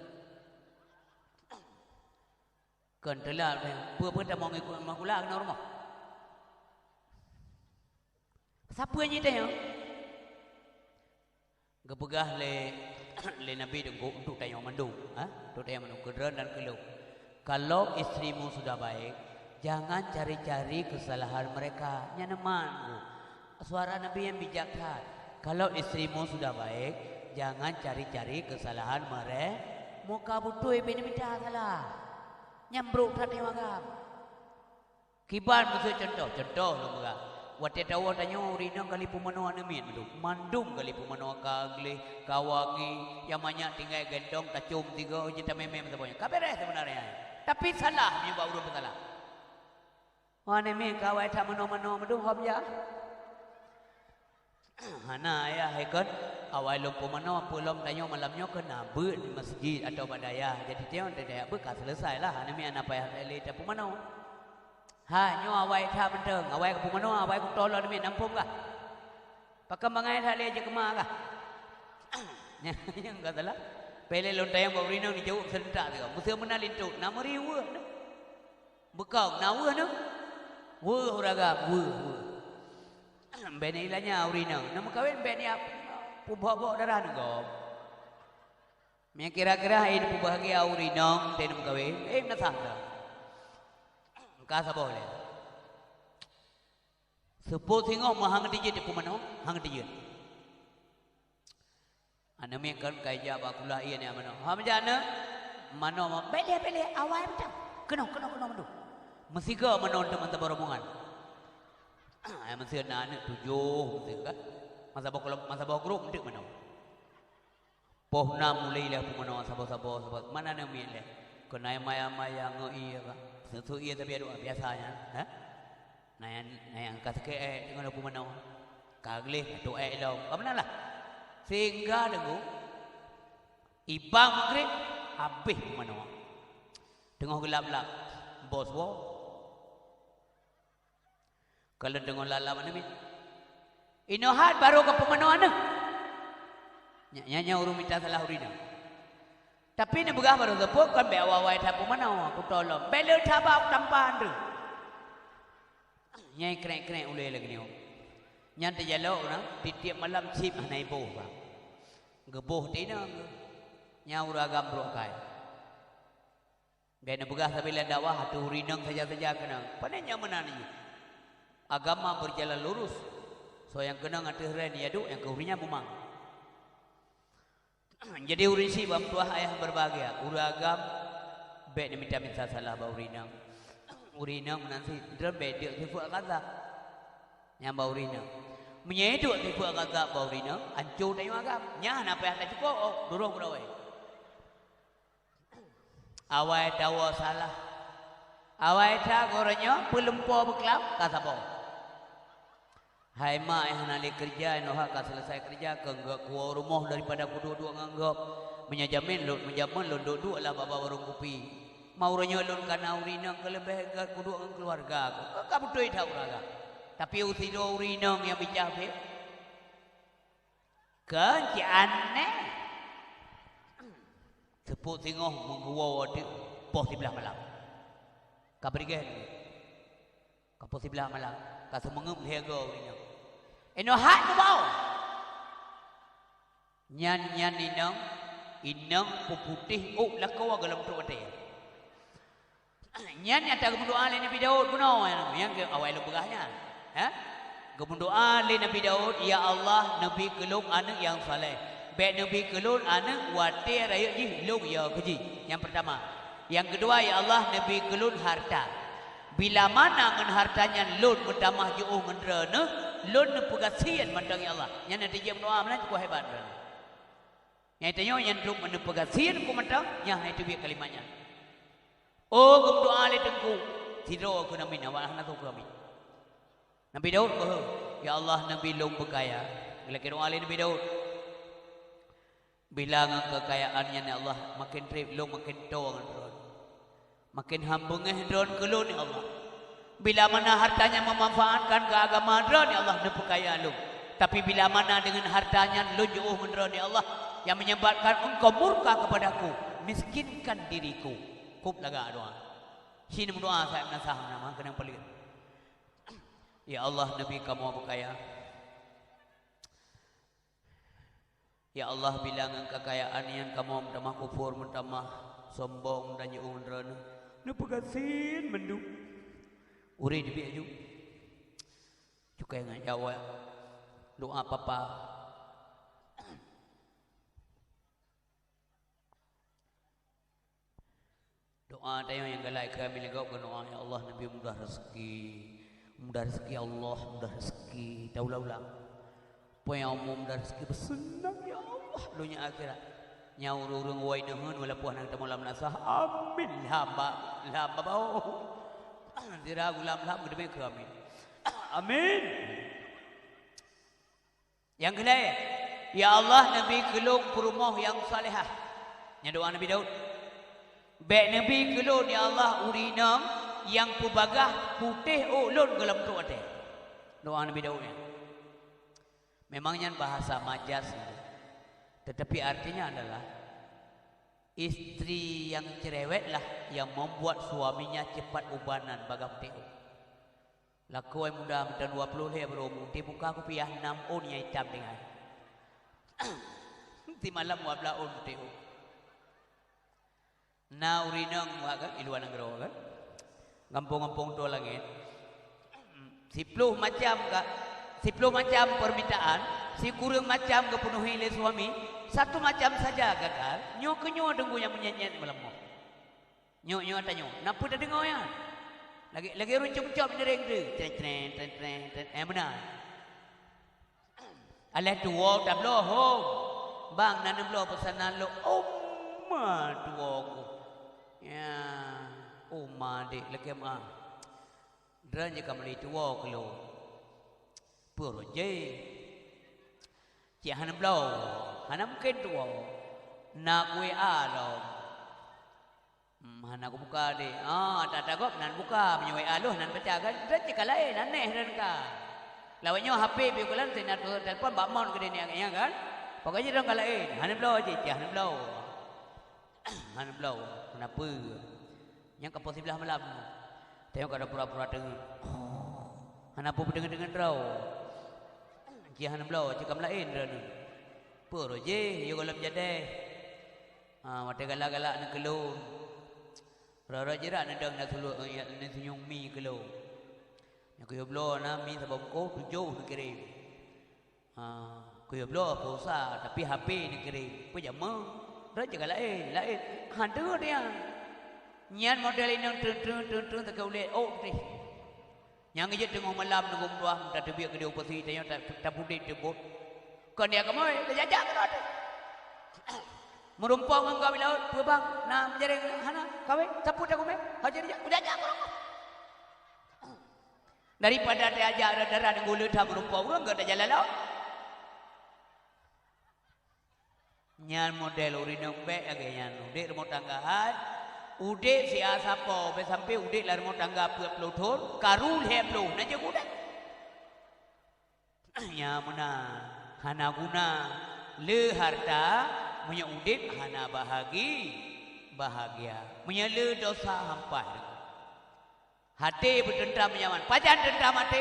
Kon teulat, peue, peue, peue tamong ikut makula keunoe rumoh. Sapeue nyan teuh nyoe? Geupeugah lé, lé Nabi deungku untuk tanyoe mandum, ha? Untuk tanyoe mandum, keu droen dan keu lôn. Kalau istrimu sudah baik, jangan cari-cari kesalahan mereka. Nyan man, Bu. Suara Nabi nyang bijak that. Kalau istrimu sudah baik, jangan cari-cari kesalahan mere-, muka butui bini mita salah. Nyang brok that nyoe agam. Kiban meuseu contoh, contoh lôn peugah. Watée tawoe tanyoe ureueng inong kali peumono aneuk miet mandum. Mandum kali peumono ka gleh, ka wangi, nyang manyak tinggai gentong, tacom tiga, jeuet tamé-mé meusaboh nyan. Ka beres sebenarnya. Tapi salah meunyoe bak ureueng peusalah. Aneuk miet ka awai that meuno-meuno mandum hom ya. Hana ayah ikon, awai lôn peumono peulom tanyoe malam nyoe keu na beuet di masjid atawa bak dayah. Jadi tanyoe di dayah beuet ka selesai lah. Aneuk miet hana payah lé tapeumono. Ha, nyoe awai that mantong, awai ka peumono, awai kutoe lom aneuk miet nampôm kah? Pakon bangai that lé jeuet keuma kah? Nyan, nyan ka salah. Pélé lôn tanyong bak ureueng inong jaweueb seurentak sigoe. Meuseu meunan linto, na meuri weueh nyoe. Beukong, na weueh nyoe. Weueh ureueng agam, weueh, weueh. Bèk na ilanya ureueng inong. Na meukawen bèk na peuboh-boh darah nyoe gob. Meunyo kira-kira hai peubahagia ureueng inong teuh na meukawen, eh, na sah dah. Ka saboh lé. Seupôt singoh meuhang tijeuet di peumono, hang tijeuet. Aneuk miet kon ka ijak bak kulah ié nyan meunoe. Ha meujak aneuk, manoe, "Bèk lé, bèk lé, awai mantong. Keunoe, keunoe, keunoe mandum." Meusigoe manoe teuma saboh rombongan. Ai meuseu na aneuk tujoh meuseu kan. Masa boh keulom-, masa boh grup meuteuk manoe. Poh nam mulai lé peumono saboh-saboh, saboh. Mana aneuk miet lé? Keunoe maya-maya ngon ié kan. Seusu ié tapi aduh biasa nyan, ha? Na nyang, na nyang ka sakét ék teungoh lôn peumono. Ka gleh, ka tuek ék lom. Ka meunan lah. Sehingga deungoe, iba Maghrib, habéh peumono. Teungoh geulap-lap, bos woe. Ka lheueh teungoh lam-lam aneuk miet. Inoe hat barô ka peumono aneuk. Nyan, nyan, nyan ureueng mita salah ureueng inong. Tapi neupeugah barô seupôt kon bèk awai-awai that peumono, kutoe lom. Bèk le that bak tampan teuh. Nyan krek-krek ulèe lagèe nyoe. Nyan teujalok ureueng, tiep-tiep malam cit hana iboh bang. Geuboh teuh inong geuh. Nyan ureueng agam brok akai. Bèk neupeugah sabe lam dakwah ateueh ureueng inong saja-saja keunong. Pane nyan meunan jih. Agama berjalan lurus. Soe nyang keunong ateueh rèn, ya duek, nyang keu ureueng nyan mumang. Jadi ureueng syiek bak meutuah ayah berbahagia, ureueng agam bèk neumita-mita salah bak ureueng inong. Ureueng inong meunan cit, droe bèk duek sifeuet ghadab. Nyan bak ureueng inong. Meunyoe duek sifeuet ghadab bak ureueng inong, anco tanyoe agam. Nyan hana payah tacukôp, oh, durôh geurawai. Awai tawoe salah. Awai that geuh uroe nyoe peulumpoe beuklam ka saboh. Hai mak, eh, hana lé keureuja, inoe ka seuleusai keureuja, keu geukuwoe rumoh daripada kuduek-duek ngon gob. Meunyoe jamén lôn meujameun, lôn duek-duek lam bak-bak warông kupi. Ma uroe nyoe lôn kana ureueng inong keu leubeh gèt kuduek ngon keuluwarga ku. Ka beutôi that ureueng agam. Tapi usidroe ureueng inong nyang bijah beh. Kon cit aneh. Seupôt singoh meuguwoe teuk poh siblaih malam. Ka beurigèh lé. Ka poh siblaih malam. Ka seumeungeup lhèe goe ureueng inong. Inoe hat meubawa. Nyan, nyan inong, inong peuputéh ôk lakoe gohlom trok watèe. Nyan nyang geumeudoa lé Nabi Daud bunoe, nyang keu awai lôn peugah nyan. Ha? Geumeudoa lé Nabi Daud, "Ya Allah, neubi keu lôn aneuk nyang saleh. Bèk neubi keu lôn aneuk watèe rayeuk jih lôn yo keu jih." Nyang peurtama. Nyang keudua, "Ya Allah, neubi keu lôn hareuta. Bila mana ngon hareuta nyan lôn meutamah jiôh ngon droeneuh, lôn neupeugasien mantong, ya Allah." Nyan na teujeuet meudoa meunan cukôp hebat droeneuh. Nyang tanyoe nyan trok meuneupeugasien keu mantong, nyan hai teubiet kalimat nyan. Oh, geumeudoa lé teungku, sidroe keu nabi, awak hana soe keu nabi. Nabi Daud beuhe, "Ya Allah, neubi lôn beukaya." Geulakèe doa lé Nabi Daud. Bila ngon keukayaan nyan, ya Allah, maken trép lôn maken toe ngon droe. Maken ham beungèh droe keu lôn, ya Allah. Bila mana hareuta nyan meumanfaatkan keu agama droe, ya Allah, neupeukaya lôn. Tapi bila mana deungon hareuta nyan lôn jiôh ngon droe, ya Allah, yang menyebabkan Engkau murka kepadaku, miskinkan diriku. Kôp lagak doa. Sinoe meudoa saát meunasah nama keunong paleuet. Ya Allah, neubi kamoe beukaya. Ya Allah, bila ngon keukayaan nyan kamoe meutamah kufur, meutamah sombong dan jiôh droeneuh, neupeugasien mandum. Ureueng teubiet ju. Oke, ngon jaweueb doa Papa. Doa tanyoe nyang galak keu Amin lé gob keu doa, "Ya Allah, neubi mudah rezeki. Mudah rezeki, ya Allah, mudah rezeki." Taulang-ulang. Peue nyang mudah rezeki beuseunang, ya Allah, donya akhirat. Nyang ureueng-ureueng woe neuheun walaupun hana tamong lam nasah. Amin. Lham ba, lham ba bao. Sira gulam lham geudeungoe keu amin. Amin. Nyang keulhèe, "Ya Allah, neubi keu lôn peurumoh nyang salehah." Nyan doa Nabi Daud. "Bèk neubi keu lôn, ya Allah, ureueng inong nyang peubagaih putéh ôk lôn goh lom trok watèe." Doa Nabi Daud nyan. Memang nyan bahasa majaz, tetapi artinya adalah istri yang cerewetlah yang membuat suaminya cepat ubanan bagaih putéh ôk. Lakoe muda meuteun dua ploh lhèe baroe muté muka kupiah nam ôn nyang itam tinggai. Simalam dua blaih ôn muté ôn. Na ureueng inong wak kan, i luwa nanggroe kan. Gampông-gampông toe langét. Siploh macam ka, siploh macam permintaan, sikureueng macam geupeunuhi lé suami, satu macam saja gagal, nyoe keu nyoe teungku nyang meunyét-nyét meuleumah. Nyoe, nyoe tanyoe, na peue tadeungoe nyan? Lagèe, lagèe ureueng cop-cop ngiring tu. Tren, tren, tren, tren, tren. Eh, meunan. Alah tuwoe tabloe hom. Bang, na neubloe peusanan lôn. Oma tuwoe ku. Ya, oma dek leukem ah. Droeneuh ka meuli tuwoe keu lôn. Peue rot jih? Cit hana bloe. Hana mungken tuwoe. Na ku W A lom. Hmm, hana kubuka deh. Ah, ata-ata gob nan buka, meunyoe W A lôn nan baca kan. Droeneuh cit ka laén, aneh droeneuh ka. Lawét nyoe H P pih keulan, sinan telepon bak mon keudeh nyan kan. Pokoknya droeneuh ka laén, hana bloe cit, cit hana bloe. Hana bloe, kenapa? Nyang ka poh siblaih malam. Tengok ka ada pura-pura teungeut. Hana peue peuteungeut-teungeut droe. Cit hana bloe, cit ka meulaén droeneuh. Peue rot jih, yôh gohlom jadeh. Ha, watèe galak-galak neuh keu lôn. Rot-rot jirak neudong na sulu-, na sinyueng mi keu lôn. Nyang kuyue bloe na mi saboh bungkôh tujoh neukirém. Ha, kuyue bloe pulsa, tapi H P neukirém. Peue jameun? Droeneuh cit ka laén, laén. Ha, deuh nyan. Nyan model inong treun-treun, treun-treun, sakét ulèe, ôk teuh. Nyang jeuet teungoh malam nunggu meutuah, tateubiet keudeh u pasi, tanyoe ta-, tapudet teubot. Kon dia kamoe, tajak-jak keudroe teuh. Meurumpok ngon gawét laôt, peue bang, na meujareng hana, kawé, sapeue takumé, hana jadi jak, kujak-jak keudroe. Daripada tajak dara-dara nunggu le that meurumpok ureueng, gata jalan laôt. Nyan model ureueng inong bèk lagèe nyan. Udép rumoh tangga hai, udép siat sapo, bèk sampoe udép lam rumoh tangga peuet ploh thon, karu lhèe ploh, na jeuet udép. Nyan meunan, hana guna. Le harta, meunyoe udép hana bahagi-, bahagia. Meunyoe le dosa, hampah deungon. Até beuteuntra meunyaman. Pajan teuntra até?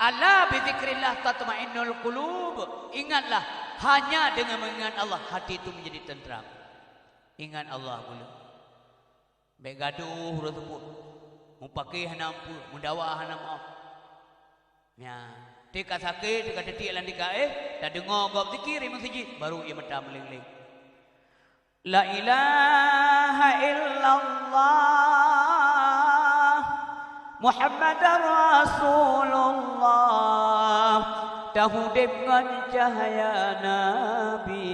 Ala bizikrillah tatmainnul qulub. Ingatlah, hanya dengan mengingat Allah, hati itu menjadi tentram. Ingat Allah dulu. Bèk gadoh uroe teupôt. Mupakè hana amphon, meudawa hana maoh. Nyan, teuka sakét, teuka teutiek lam tika, eh, tadeungoe gob zikir i meuseujid, baru ie mata meuleng-leng. La ilaha illallah Muhammadar Rasulullah, taudép ngon cahya Nabi,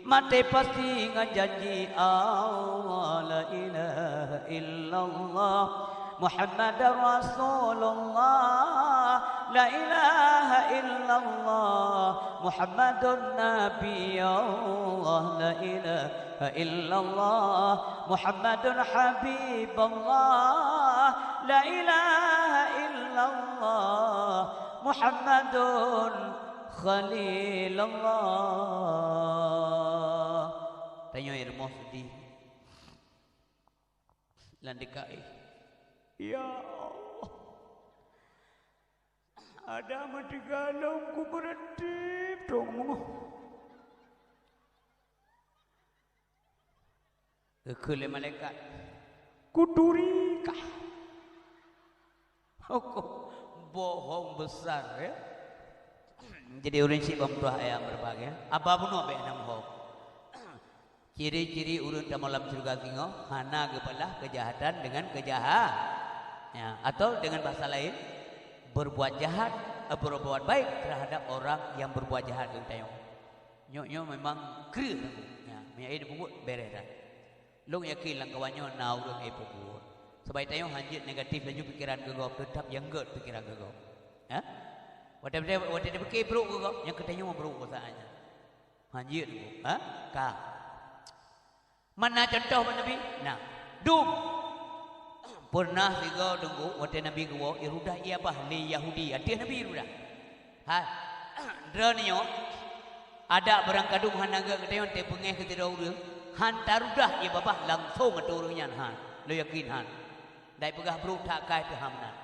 maté pasti ngon janji Allah. La ilaha illallah Muhammadar Rasulullah, la ilaha illallah Muhammadun Nabiyullah, la ilaha illallah Muhammadun Habiballah, la ilaha illallah Muhammadun Khalilullah. Tanyoe rumoh seudeh. Lam tika, eh. Ya Allah. Ada meuteugah lom ku beureuti, tong. Geukheun lé malaikat, "Kuturi kah?" Huköm Bohong besar, ya. Jadi, ureuëng syiek ban meutuah ayah berbagai, ya. Apa bunoe bék hana meuhom. Ciri-ciri ureuëng tamong lam syeuruga singoh hana geubalah kejahatan dengan kejaha-, ya, atau dengan bahasa lain, berbuat jahat, eh, berbuat baik terhadap orang yang berbuat jahat keu geutanyoe. Nyoe, nyoe memang kreueh, ya, meunyo ie peubuet bereh that. Lôn yakin lam kawan nyoe na ureuëng ie peubuet. Sabab tanyoe hanjeuet negatif laju pikeran keu gob, teutab nyang gét pikeran keu gob. Ha? Watée, watée, watée tapike brok keu gob, nyang keu tanyoe brok keu saát nyan. Hanjeuet keu, ha? Ka. Mana contoh bak Nabi? Nah, dum. Pernah sigoe teungku, watée Nabi geuwoe, irudah ie babah lé Yahudi, ateueh Nabi irudah. Hai, droeneuh nyoe, adak barangkadum hana gét geutanyoe teupeungéh keu sidroe ureuëng, han tarudah ie babah langsong ateueh ureuëng nyan, han. Lôn yakin han. Dai peugah brok that kai teuh ham nan.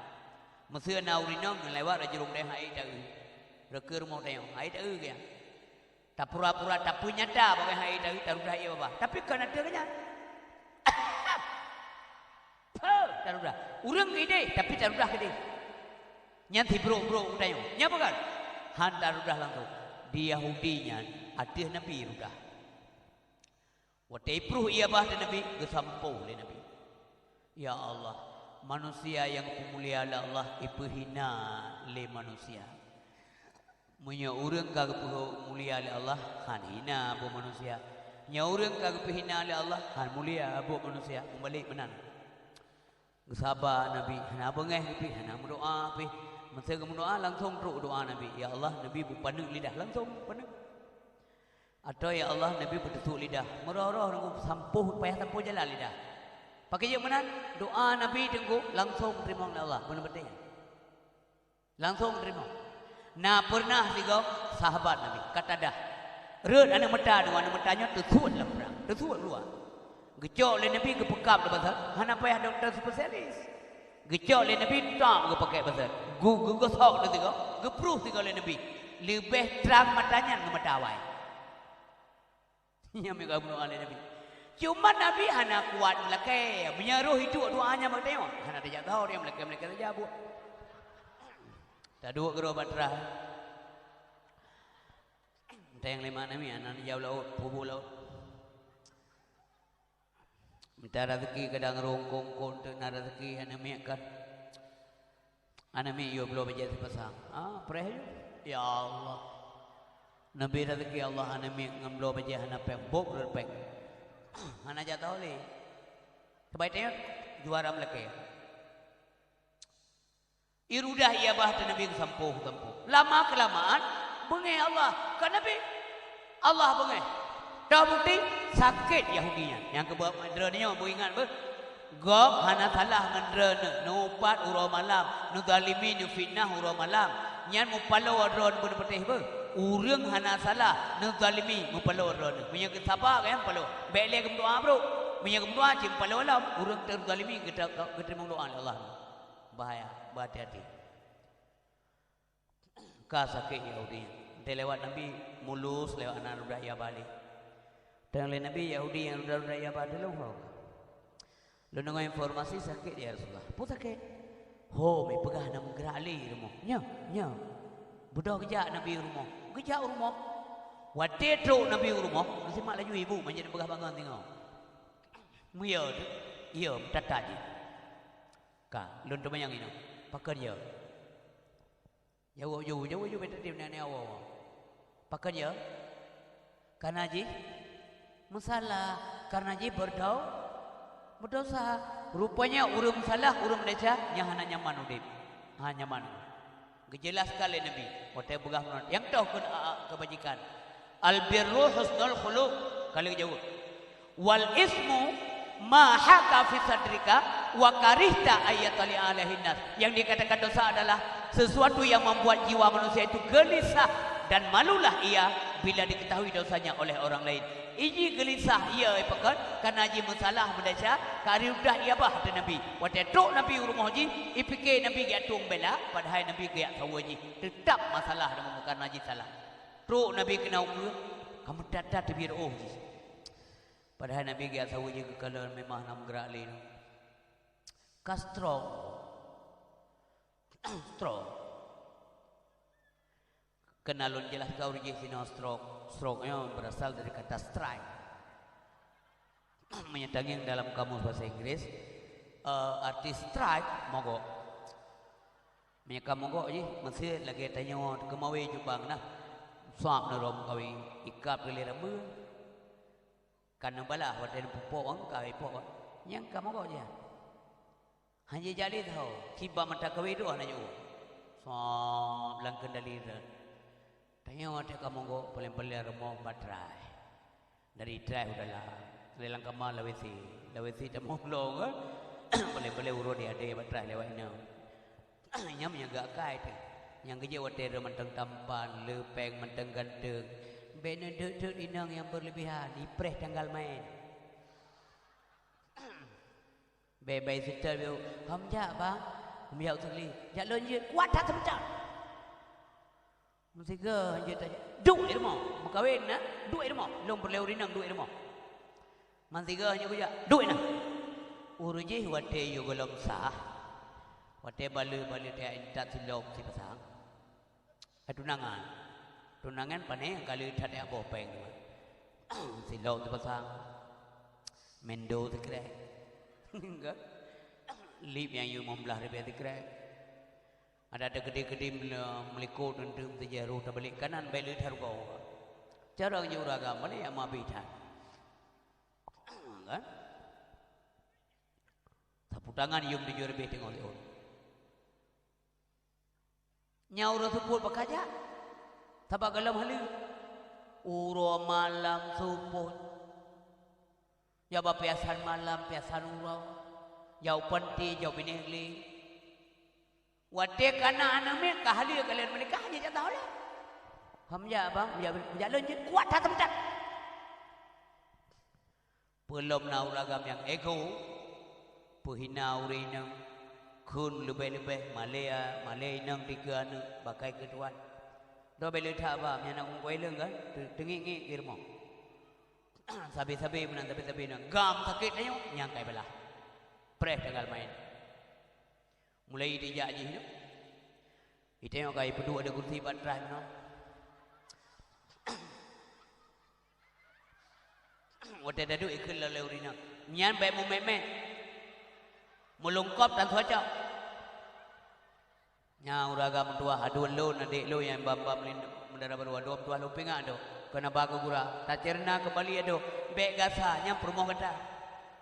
Meuseu na ureuëng inong ngon lewat rajurong deh hai taeu. Reukeue rumoh tanyoe, hai taeu geuh. Tapura-pura tapeunyata bagaih hai taeu tarudah ie babah. Tapi kon ateueh geuh nyan. Peuh, tarudah. Ureuëng ideh, tapi tarudah keudeh. Nyan sibrok-brok geutanyoe. Nyan peugah, han tarudah langsong. Di Yahudi nyan, ateueh Nabi rudah. Watée ipruh ie babah ateueh Nabi, geusampôh lé Nabi. Ya Allah, manusia nyang geupeumulia lé Allah, ipeuhina lé manusia. Meunyoe ureuëng ka geupeuhina lé Allah, han hina buet manusia. Nyoe ureuëng ka geupeuhina lé Allah, han mulia buet manusia. Meubalek meunan. Geusaba Nabi, hana beungéh pih, hana meudoá pih. Meuseu geumeudoá langsong trok doá Nabi. Ya Allah, Nabi beupaneuk lidah, langsong paneuk. Atau ya Allah, Nabi beuteusuk lidah. Meurôh-rôh teungku sampôh, payah sampôh jalan lidah. Pakon jeuet meunan, doá Nabi teungku langsong teurimong lé Allah. Beuna beutôi nyan. Langsong teurimong. Na pernah sigoe sahabat Nabi, Qatadah. Rhot aneuëk mata dua, aneuëk mata nyoe teusuet lam prang, teusuet luwa. Geucok lé Nabi geupeukab lé basat, hana payah dokto spesialis. Geucok lé Nabi tam geupakèk basat. Gu-, geugosok lé sigoe, geupruh sigoe lé Nabi. Leubeh trang mata nyan ngon mata awai. Nyan meuga bunoe lé Nabi. Cuma Nabi hana kuat meulakèe. Meunyoe roh iduek doa nyan bak tanyoe, hana tajak saho dia meulakèe-meulakèe saja buet. Taduek keudroe bak teurah. Enteng lé mak namiet, aneuk nijaweueb laôt, peubuet laôt. Mita raseuki kadang rhungkong-rhungkong teuk na raseuki aneuk miet kan. Aneuk miet yue bloe bajèe sipasang. Ah, preh yue. Ya Allah. Neubi raseuki Allah aneuk miet ngon bloe bajèe hana péng, boh rot péng. Hana jak tahu lé. Sebaik teuh juara meulakèe. Irudah ie babah teuh Nabi geusampôh-sampôh. Lama keulamaan, beungéh Allah. Ka Nabi, Allah beungéh. Toh bukti, sakét Yahudi nyan. Nyang keuba droeneuh nyoe beuingat beuh. Gob hana salah ngon droeneuh, neuupat uroe malam, neuzalimi, neufitnah uroe malam. Nyan mupaloe droeneuh beuneupatéh beuh. Ureuëng hana salah, neuzalimi, mupaloe droeneuh. Meunyoe geusaba, kan mupaloe. Bèk lé geumeudoa brôk. Meunyoe geumeudoa, cit mupaloe lom. Ureuëng teuzalimi, geuteu-, geuteurimong doa lé Allah. Bahaya, beuhati-hati. Ka sakét Yahudi nyan. Watèe lewat Nabi, mulus lewat, hana rudah ie babah lé. Teuh lé Nabi, Yahudi nyang rudah-rudah ie babah teuh lôn ho. Lôn deungö informasi sakét, ya Rasulullah. Peue sakét? Ho, meupeugah hana meugerak lé rumoh. Nyo, nyo. Beudôh geujak Nabi u rumoh. Geujak u rumoh. Watèe trok Nabi u rumoh, geusimak laju ibu manjeuet neupeugah bangon singoh. Meuyue teuh, ie meutata jih. Ka, lôn teumanyong inoe, pakon ie? Jaweueb ju, jaweueb ju, bèk teudiam, nenek awak-awak. Pakon ie? Kareuna jih meusalah, kareuna jih beudau-, beudesya. Rupanya ureuëng meusalah, ureuëng meudesya, nyan hana nyaman udép. Hana nyaman. Geujeulaskon lé Nabi, watèe peugah meunan. Nyang toh keu, a, a, keubajikan. Al birru husnul khuluq. Ka lheueh jaweueb. Wal ismu ma haka fi sadrika wa karihta ayyatali alaihin nas. Yang dikatakan dosa adalah sesuatu yang membuat jiwa manusia itu gelisah dan malulah ia bila diketahui dosanya oleh orang lain. Iji geulisah ie pakon, kareuna jih meusalah meudesya, ka rudah ie babah teuh Nabi. Watèe trok Nabi u rumoh jih, ipike Nabi geujak tueng bela, padahai Nabi geujak saweue jih. Teutab masalah deungon kareuna jih salah. Trok Nabi keunoe ukeue, ka meutata teubiet reuôh jih. Padahai Nabi geujak saweue jih geukalon memang hana meugerak lé. Ka stroke. Stroke. Keunan lôn jeulaskon ureuëng jih sinoe stroke. Stroke nyoe berasal dari kata strike. Meunyoe tangieng dalam kamus bahasa Inggris, eh, arti strike mogok. Meunyoe ka mogok jih, meusé lagée tanyoe keumawé jubang na. Suap neurom kawé, ikab lé rambeue. Ka neubalah watée neupupok, ka ipok, nyang ka mogok jih. Hana jijak lé tho, kiban mata kawé dua na jiôh. Sop lam keundali that. Tanyoe watée ka mogok, paléng-paléng rumoh batrai. Dari trai u dalam, lé lam kama lawét sie. Lawét sie tamong lom kan. Paléng-paléng uroe di adé batrai lewat inong. Nyam nyang gak kai teuh. Nyang geujak watée droe mantong tampan, leupeng mantong ganteng. Bék neudeuk-deuk inong nyang berlebihan, ipreh tanggal main. Bèe-bèe seutôt, "Hom jak, Bang." "Hom jak, Ustaz Li." "Jak lôn jeuet, kuat that seumeucah." Meusigoe jeuet tajak, "Duek i rumoh, meukawen na, duek i rumoh. Lôn peureulèe ureueng inong duek i rumoh." Meusigoe nyoe kujak, "Duek na." Ureueng jih watèe yue gohlom sah, watèe baleue-baleue tajak intat silop sipasang. Tunangan. Tunangan pané ka lheueh that boh péng. Silop sipasang. Mendo sikrek. Lip nyang yue limong blaih ribèe sikrek. Ada teukeudi-keudi meuli-, meulikot teuntèe meusijeuh rôh tabalek kanan bèk lheueh that rugoe. Carông jih ureueng agam, pané nyang meuabéh that. Kan? Sapu tangan yum tujoh ribèe teungoh siôn. Nyan uroe seupôt bak kajak, sabab gohlom haleue. Uroe malam seupôt. Jak bak piasan malam, piasan uroe. Jak u panti, jak u binéh glé. Watèe ka na aneuk miet, ka haleue ka lheueh meunikah, hana jak teuh lé. Hom jak, Bang, jak, jak lôn jeuet, kuat that seumeucah. Peulom na ureueng agam nyang ego, peuhina ureueng inong, kheun leubeh-leubeh malèe, malèe inong dikeue aneuk, bakai keu tuan. Droe bèk lheueh that ba, meunyo na ureueng kuwai leueng kan, teu-, teungiek-ngiek di rumoh. Sabe-sabe meunan, sabe-sabe meunan. Gam sakét tanyoe, nyang kai beulah. Preh tanggal main. Mulai dijak jih nyoe. Itanyong ka ipeuduek di kursi bak trai meunoe. Watèe taduek ikheun lom lé ureueng inong. Nyan bèk meumet-met. Meulungkop tan soe cok. Nyan ureueng agam meutuah, adoe lôn, adék lôn nyang bam-bam lé meudara barô, adoe meutuah lôn pingat adoe. Keuneuk ba keu gura, taceureunoe keumbali adoe, bèk gasa nyang peurumoh gata.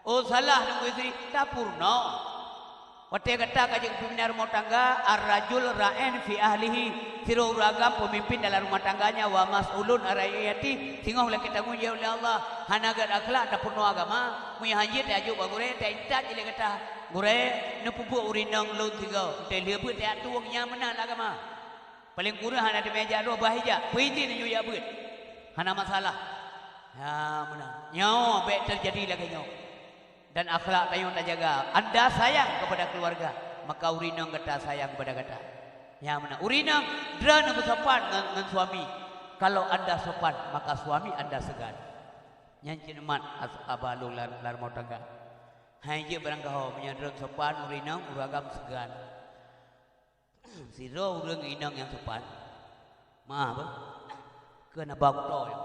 Oh salah Teungku Istri, tapeurunoe. Watèe gata ka jeuet keu pimpinan rumoh tangga, ar-rajul ra'in fi ahlihi, sidroe ureueng agam peumimpin dalam rumoh tangganya, wa mas'ulun an ra'iyatihi, singoh lakèe tanggong jaweueb lé Allah, hana gèt akhlak tapeurunoe agama, meunyo hana jeuet tajok bak gurèe, taintat jih lé gata, gurèe, neupeubuet ureueng inong lôn sigoe, teuh lheueh beuet tajak tuwöng nyang meunan lam agama. Paleng kureueng hana teumé jak droe, bah ijak, peuizin neujak beuet. Hana masalah. Ya, meunan. Nyoe bèk teujadi lagèe nyoe. Dan akhlak tanyoe tajaga. Anda sayang kepada keluarga, maka ureueng inong gata sayang kepada gata. Ya, meunan. Ureueng inong droeneuh beusopan ngon, ngon suami. Kalau anda sopan, maka suami anda segan. Nyan cit umat as-, aba lôn lam, lam rumoh tangga. Hai jeuet barangkaho, meunyoe droeneuh sopan, ureueng inong, ureueng agam segan. Sidroe ureueng inong nyang sopan. Meu'ah beuh. Keu na ba kuto nyoe.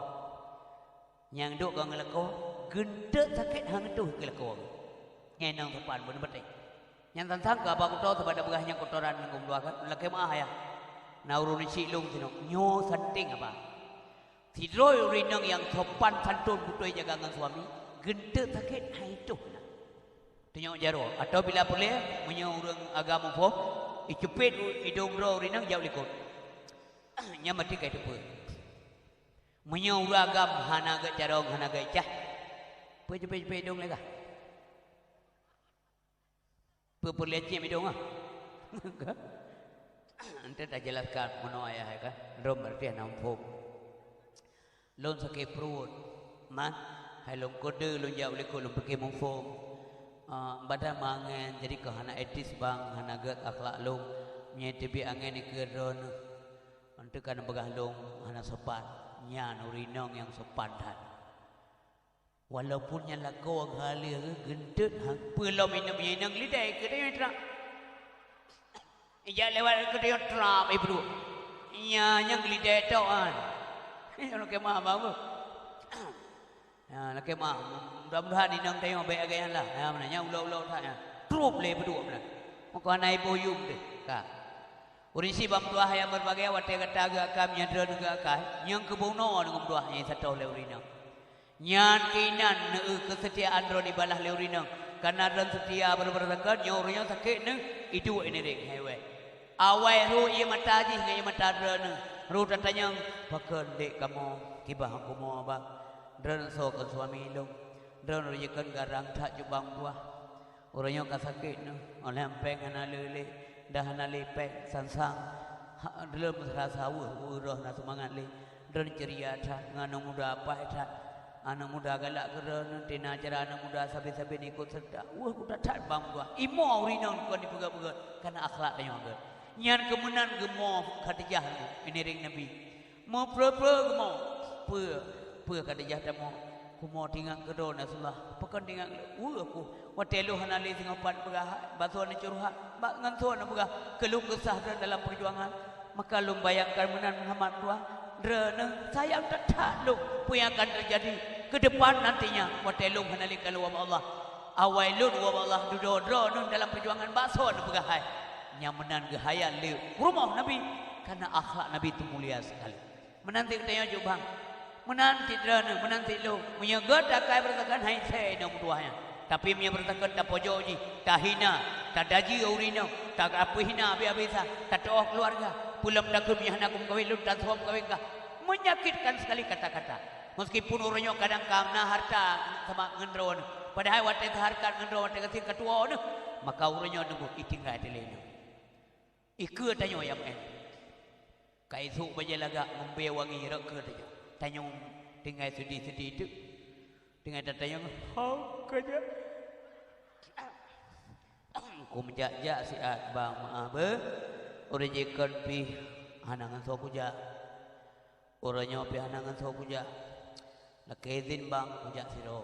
Nyang duek ngon lakoe, geunteuk sakét hana geutuh keu lakoe. Nyan inong sopan beuneuh patéh. Nyang sang-sang ka ba kuto sabab tapeugah nyang kotoran ngon dua kan, lakèe meu'ah ya. Na ureueng neuchik lôn sinoe, nyoe santéng haba. Sidroe ureueng inong nyang sopan santôn beutôi jaga ngon suami, geunteuk sakét hai tuh na. Tunyok jaroe, atawa bila peureulèe, meunyoe ureueng agam muphom, iceupet u-, idong droe ureueng inong jak u likot. Nyan maté ka iteupeue. Meunyoe ureueng agam hana gèt carông, hana gèt cah, peue ceupet-ceupet idong lé kah? Peue peureulèe ciem idong ah? Enteuk tajelaskan meunoe ayah ka, lom berarti hana muphom. Lôn sakét pruet, man, hai lôn kode lôn jak u likot lôn pike muphom. Ah, badan meuangén, jadi ka hana etis bang, hana gèt akhlak lôn. Meunyo teubiet angén dikeue droeneuh, enteuk ka neupeugah lôn hana sopan. Nyan ureueng inong nyang sopan that. Walaupun nyan lakoe geuhaleh geuh, geunteut, ha, peue lom inong, inong lidai keu tanyoe trap. Ijak lewat keu tanyoe trap, ibruk. Nyan nyang geulidek tok an. Nyoe lakée meuah bang beuh. Ha, lakée meuah. Mudah-mudahan inong tanyoe bék lagée nyan lah. Ha, meunan nyan ulok-ulok that nyan. Trup lé peuduek meunan. Meuko hana iboh yum deh. Ka. Ureuëng syiek bang meutuah nyang beubahgia, watée gata geuakai, meunyoe droeneuh geuakai, nyang keubunoe deungon meutuah nyang satoh lé ureuëng inong. Nyan keuinan neueu keuseutiaan droeneuh ibalah lé ureuëng inong. Kareuna droeneuh seutia beureubeureukon, nyoe ureuëng nyoe sakét neuh, iduek ineurek hai wée. Awai rhot ié mata jih ngon ié mata droeneuh. Rhot tatanyong, "Pakon dek kamoe kiban kumoe, Bang? Droeneuh soe kon suami lôn? Droeneuh jikon garang that jubang buah." Uroe nyoe ka sakét neuh, óh lheueh péng hana le lé, dah hana le péng, sang-sang, ha, lom rasa weueh, weueh roh na seumangat lé. Droeneuh ceuria that, ngon aneuk muda paih that. Aneuk muda galak keu droeneuh, tina cara aneuk muda sabe-sabe ikot seureuta. Weueh kuta that bang meutuah. Imoe ureuëng inong kon ipeugét-peugét, kareuna akhlak tanyoe gét. Nyan keuh meunan geumoe Khadijah nyoe, ineurek Nabi. Meupreu-preu geumoe. Peue, peue Khadijah tamoe? Kumoe tingat keudroe Rasulullah. Pakon tingat keudroe? Weueh ku. Watée lôn hana lé singoh pat peugah, bak soe neucurhat, bak ngon soe neupeugah, keu lôn keusah droe dalam peujuangan. Maka lôn bayangkan meunan Muhammad tuan, droeneuh sayang that-that lôn. Peue nyang akan teujadi keu depan nantinya, watée lôn hana lé ka lôn ubak Allah? Awai lôn ubak Allah dudoe droeneuh dalam peujuangan, bak soe neupeugah hai. Nyang meunan geuhayal lé rumoh Nabi, kareuna akhlak Nabi teu mulia sekali. Meunan cit geutanyoe jok bang. Meunan cit droeneuh, meunan cit lôn. Meunyoe gét takai beureusakan hai sée inong meutuah nyan. Tapi meunyoe beureusakan tapojok jih, tahina, tadaji ureuëng inong, tapeuhina habéh-habésan, tateuôh keuluwarga, peulom takheun meunyoe hana kumeukawen lôn, taseuhom kawen kah. Menyakitkan sekali kata-kata. Meskipun ureuëng nyoe kadang ka na hareuta sama ngon droeneuh, padahai watée teuhareuta ngon droe watée gasien ka tuwoe neuh, maka ureuëng nyoe neuboh itinggai teuh lé nyoe. Ikeue tanyoe nyang meu'én. Ka isôk bajée lagak, ngeumbée wangi rot keue tanyoe. Tanyoe tinggai seudeh-seudeh teuk. Tinggai tatanyong, "Ho keujak?" Kumeujak-jak siat bang, meu'ah beuh. Ureuëng jikon pih hana ngon soe kujak. Uroe nyoe pih hana ngon soe kujak. Lakée idhin bang kujak sidroe.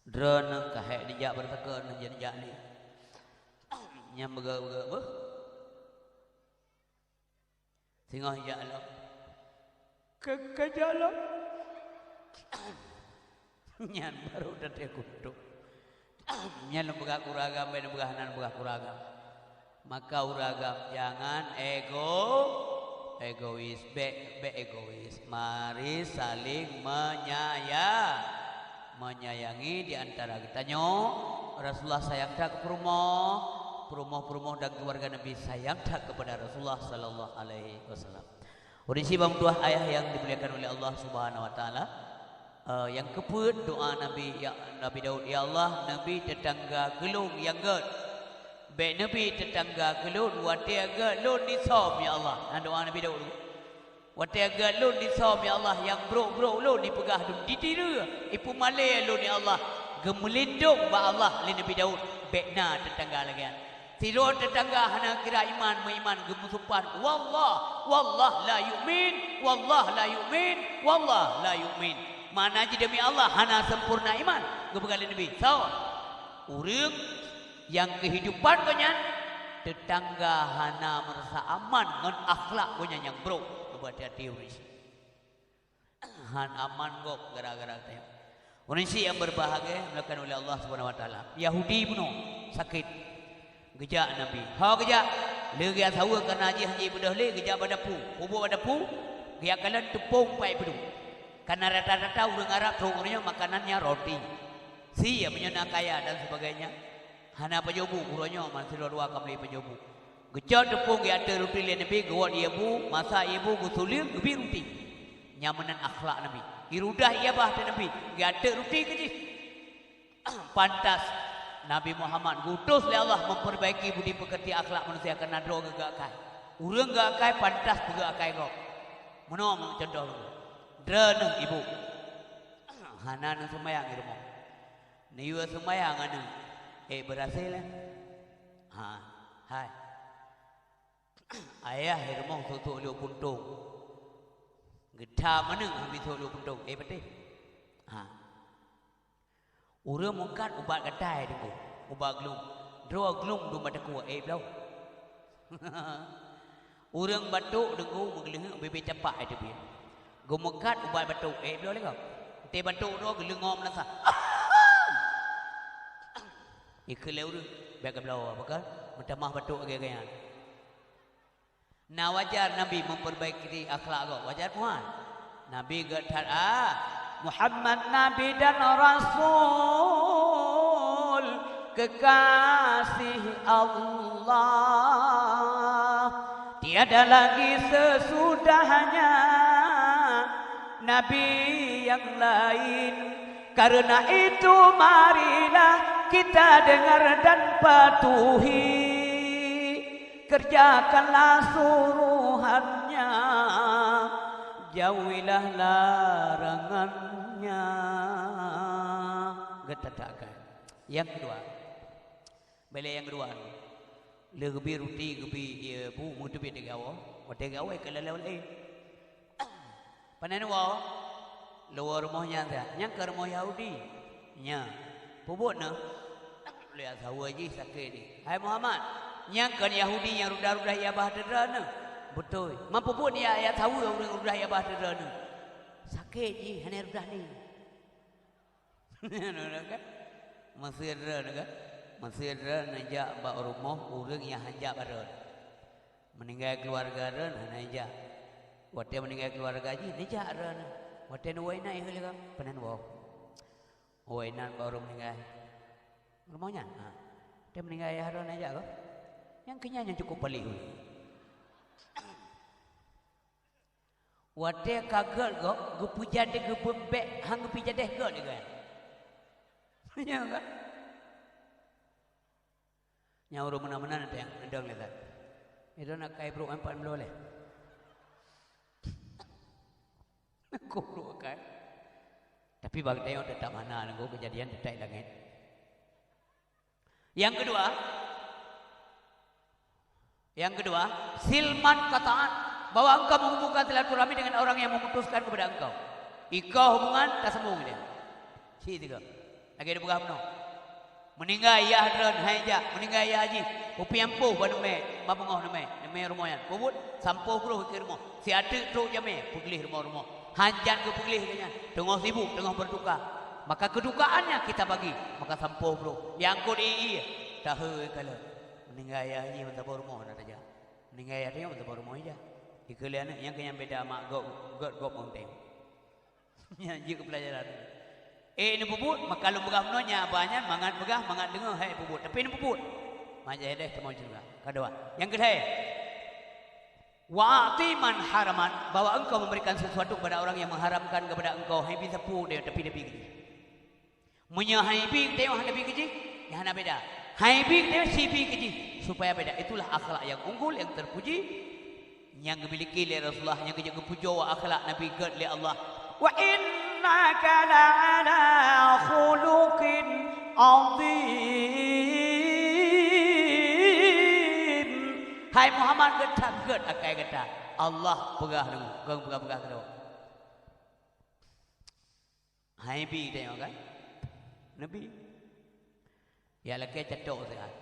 Droeneuh ka hék neujak beureusakan, neujak-jak lé. Nyang beugét-beugét beuh. Singoh jak lom. Keu-, keujak lom. Nyan baru teuntée kuntok. Nyan lôn peugah keu ureuëng agam, bék neupeugah hana neupeugah keu ureuëng agam. Maka ureuëng agam, jangan ego-, egois, bék, bék egois. Mari saling menyaya-, menyayangi di antara geutanyoe. Rasulullah sayang that keu peurumoh, peurumoh-peurumoh dan keluarga Nabi sayang that kepada Rasulullah sallallahu alaihi wasallam. Ureuëng syiek bang meutuah ayah yang dimuliakan oleh Allah Subhanahu wa Taala, eh, nyang keupeuet doa Nabi, ya, Nabi Daud, "Ya Allah, neubi teutangga keu lôn nyang gét. Bék neubi teutangga keu lôn watée gét lôn disöm, ya Allah." Nah, doa Nabi Daud. "Watée gét lôn disöm, ya Allah, nyang brok-brok lôn dipeugah lôn, ditiru, ipeumalée lôn, ya Allah." Geumeulindong bak Allah lé Nabi Daud, bék na teutangga lagée nyan. Sidroe teutangga hana kira iman, meuiman geumeusumpah, "Wallah, wallah la yu'min, wallah la yu'min, wallah la yu'min." Makna jih demi Allah hana sempurna iman. Geupeugah lé Nabi, "Soe ureuëng nyang keuhidupan gobnyan teutangga hana meurasa aman ngon akhlak gobnyan nyang brok?" Geupeugah hati-hati ureuëng syiek. Han aman gob gara-gara tanyoe. Ureuëng syiek nyang beubahgia, dimuliakan oleh Allah Subhanahu wa Taala. Yahudi bunoe sakét. Geujak Nabi. Ho geujak, lé geujak saweue kareuna jih hana jibeudôh lé, geujak bak dapu. Peubuet bak dapu, geujak kalon teupông pai peuduek. Kareuna rata-rata ureuëng Arab trok ureuëng nyoe makanannya roti. Sie meunyoe na kaya dan sebagainya. Hana pajoh bu, uroe nyoe man sidroe dua ka meuli pajoh bu. Geucok teupông geujak teuk ruti lé Nabi, geuwot ié bu, masak ié bu, geusuleue, geubi ruti. Nyan meunan akhlak Nabi. Irudah ié bah teuk Nabi, geujak teuk ruti keu jih. Pantas Nabi Muhammad geuutus lé Allah memperbaiki budi peukeuti akhlak manusia keu na droe geugakai. Ureuëng gakai pantas peugeugakai gob. Meunoe cuntoh lôn. Droeneuh ibu. Hana neuseumayang di rumoh. Neuyue seumayang aneuk, "Eh, beurasai lé?" "Ha, hai." "Ayah di rumoh sôk-sôk lhok puntông." "Geutham aneuk habéh sôk lhok puntông." "Eh, patéh." "Ha." "Ureuëng mungkat ubat gatai teungku, ubat glum. Droe glum dum bak takue." "Eh, bloe." Ureuëng batuk deungon meugeuleuheuk bibé capak hai teubiet. Geumeukat ubat batuk, eh, bloe lé gob. Teuh batuk droe geuleungom lasa. Ikheun lé ureuëng, bék geubloe, pakon meutamah batuk lagée nyan. Na wajar Nabi memperbaiki akhlak gob, wajar puhan. Nabi geuh that, ah, Muhammad Nabi dan Rasul kekasih Allah. Tiada lagi sesudahnya Nabi yang lain. Karena itu marilah kita dengar dan patuhi. Kerjakanlah suruhannya, jauhilah larangannya. Geutatakan. Nyang keudua. Bèk lé nyang keudua. Le geubi ruti, geubi, ié, bu, meuteubiet di gawoe. Watèe gawoe keu lalé ulèe. Panen woe, luwoe rumoh nyan that. Nyan keu rumoh Yahudi. Nya. Peubuet neuh. Lé saweue jih sakét jih. Hai Muhammad, nyan kon Yahudi nyang rudah-rudah ié bah teudroe neuh. Beutôi. Man peubuet ya, ya saweue ureuëng rudah ié bah teudroe neuh. Sakét jih, hana rudah lé. Meusé droe kan? Meusé droe neujak bak rumoh ureuëng nyang hanjak baroe. Meuninggai keuluwarga droe hana neujak. Watèe meuninggai keuluwarga jih neujak droe. Watèe neuwoe inan, eh, lé gob, panen woe. Woe inan bak ureuëng meuninggai. Rumoh nyan, ha. Watèe meuninggai ayah droe neujak gob. Nyang keu nyan nyang cukup paléh. Watèe ka gèt gob, geupeujadèh, geupeumbèk, han geupeujadèh gèt lé geuh. Nyan kan? Nyan ureuëng meunan-meunan teuh nyang dong lé that. Itu nak kai brok empat puluh lé. Goblok kai. Tapi bak tanyoe teutap hana, nunggu keujadian teutai langét. Nyang keudua, nyang keudua, sil man qata'ak, bahwa engkau menghubungkan silaturahmi dengan orang yang memutuskan kepada engkau. Ikau hubungan, tasambong dia. Cit tiga. Lagèe dipeugah bunoe. Meuninggai yah droe hai jak, meuninggai yah jih, peue nyang poh bak neumè, bak beungoh neumè, neumè rumoh nyan. Peue buet, sampoe brôh ikeue rumoh. Siateuk trok jamèe, peugléh rumoh-rumoh. Hanjat geupeugleh lé nyan, teungoh sibuk, teungoh beutuka. Maka keutukaannya kita bagi, maka sampoe brôh. Nyang keu di ie, tahe kalon. Meuninggai ayah jih meusaboh rumoh na tajak. Meuninggai ayah jih meusaboh rumoh ijak. Ikeue lé aneuk nyang keu nyang beda mak gob, gob, gob meunteng. Nyan jeuet keu peulajaran. Eh, neupeubuet, maka lôn peugah bunoe nyan, aba nyan mangat peugah, mangat deungoe, hai peubuet. Tapi neupeubuet. Mangat jih deh tamong syeuruga. Ka dua. Nyang keu lhèe. Wa a'ti man haraman, bahwa engkau memberikan sesuatu kepada orang yang mengharamkan kepada engkau, hai bi sapeue deh, tapi Nabi keu jih. Meunyoe hai bi teuh hana bi keu jih, nyan hana beda. Hai bi teuh si bi keu jih, supaya beda. Itulah akhlak yang unggul, yang terpuji, nyang geumiliki lé Rasulullah, nyang geujak geupujoe akhlak Nabi gèt lé Allah. Wa innaka la'ala khuluqin azim. Hai Muhammad, gata gèt akai gata. Allah peugah deungoe, kon peugah-peugah keudroe. Hai bi teuh kan? Nabi. Ya lakèe catok siat.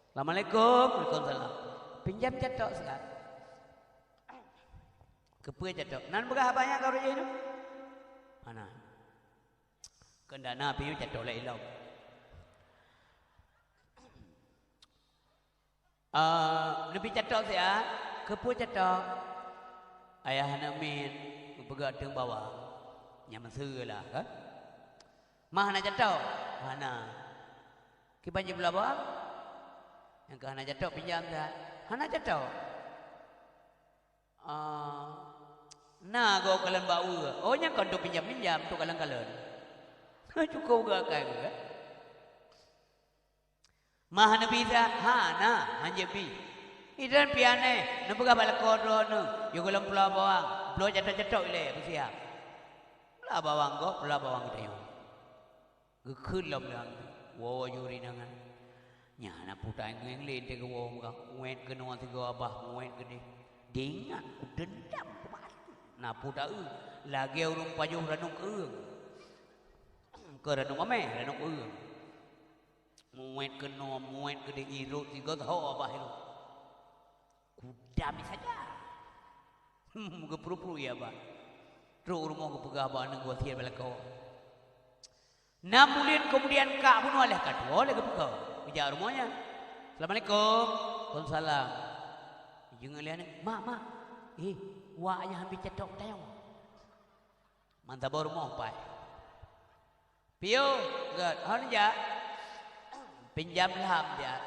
Assalamualaikum. Waalaikumsalam. Pinjam catok siat. Keupeue catok? Nan peugah haba nyang ka ureueng jih nyoe? Hana. Keu dana pih catok lé ilom. Ah, neubi catok siat, keupeue catok? Ayah aneuk miet geupeugah teung bawang. Nyan meuseue lah, kan? Mah hana catok? Hana. Kiban jipula bawang? Nyang ka hana catok pinjam siat. Hana catok? Ah, na gob kalon bak ueh. Oh, nyan kon pinjam-pinjam, tu kalon-kalon. Cukup geuakai geuh, kan? Mah neubi siat? Hana, hanjeuet bi. Idon pih aneh, neupeugah bak lakoe droeneuh, yue gohlom pula bawang, bloe catok-catok ilèe, beusiap. Pula bawang gob, pula bawang geutanyoe. Geukheun lom nyan, woe juri nyan. Nyan na puta ngieng lé teuh geuwoe muka, muet keunoe sigoe babah, muet keudeh. Diingat, deundam keubacut. Na puta eu, lagèe ureueng pajoh ranub keueueng. Keu ranub amè, ranub keueueng. Muet keunoe, muet keudeh, irot sigoe saho babah irot. Kuda Dam saja. Geupuru-puru ia ba. Trok u rumoh geupeugah bak aneuk geuh siat bak lakoe. Enam buleuen keumudian kak bunoe lheueh ka tuwoe lé geupeugah. Geujak u rumoh nyan. "Assalamualaikum." "Waalaikumsalam." Jingeulian, "Mak, mak. Eh, wak nyan habéh catok tanyoe." Mantong bak rumoh pai. "Piôh, gét, hon jak." "Pinjam lham jak."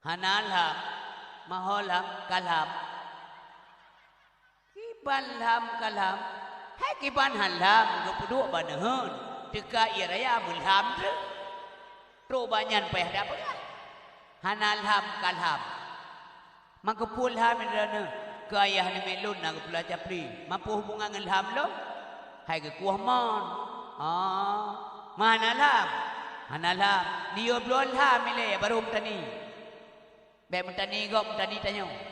"Hana lham, maho lham, ka lham." "Kiban lham ka lham?" "Hai kiban hán lham, geupeuduek bak neuheun, teuka ie raya meulham treuk. Trok bak nyan payah tapeugah. Hana lham ka lham." "Meukeupue lham droeneuh?" "Keu ayah namiet lôn na geupeula capli, meupeue hubungan ngon lham lom?" "Hai geukueh mon." "Ah, ma hana lham?" "Hana lham." "Niyue bloe lham ilée barô meutani. Bék meutani gob, meutani tanyoe."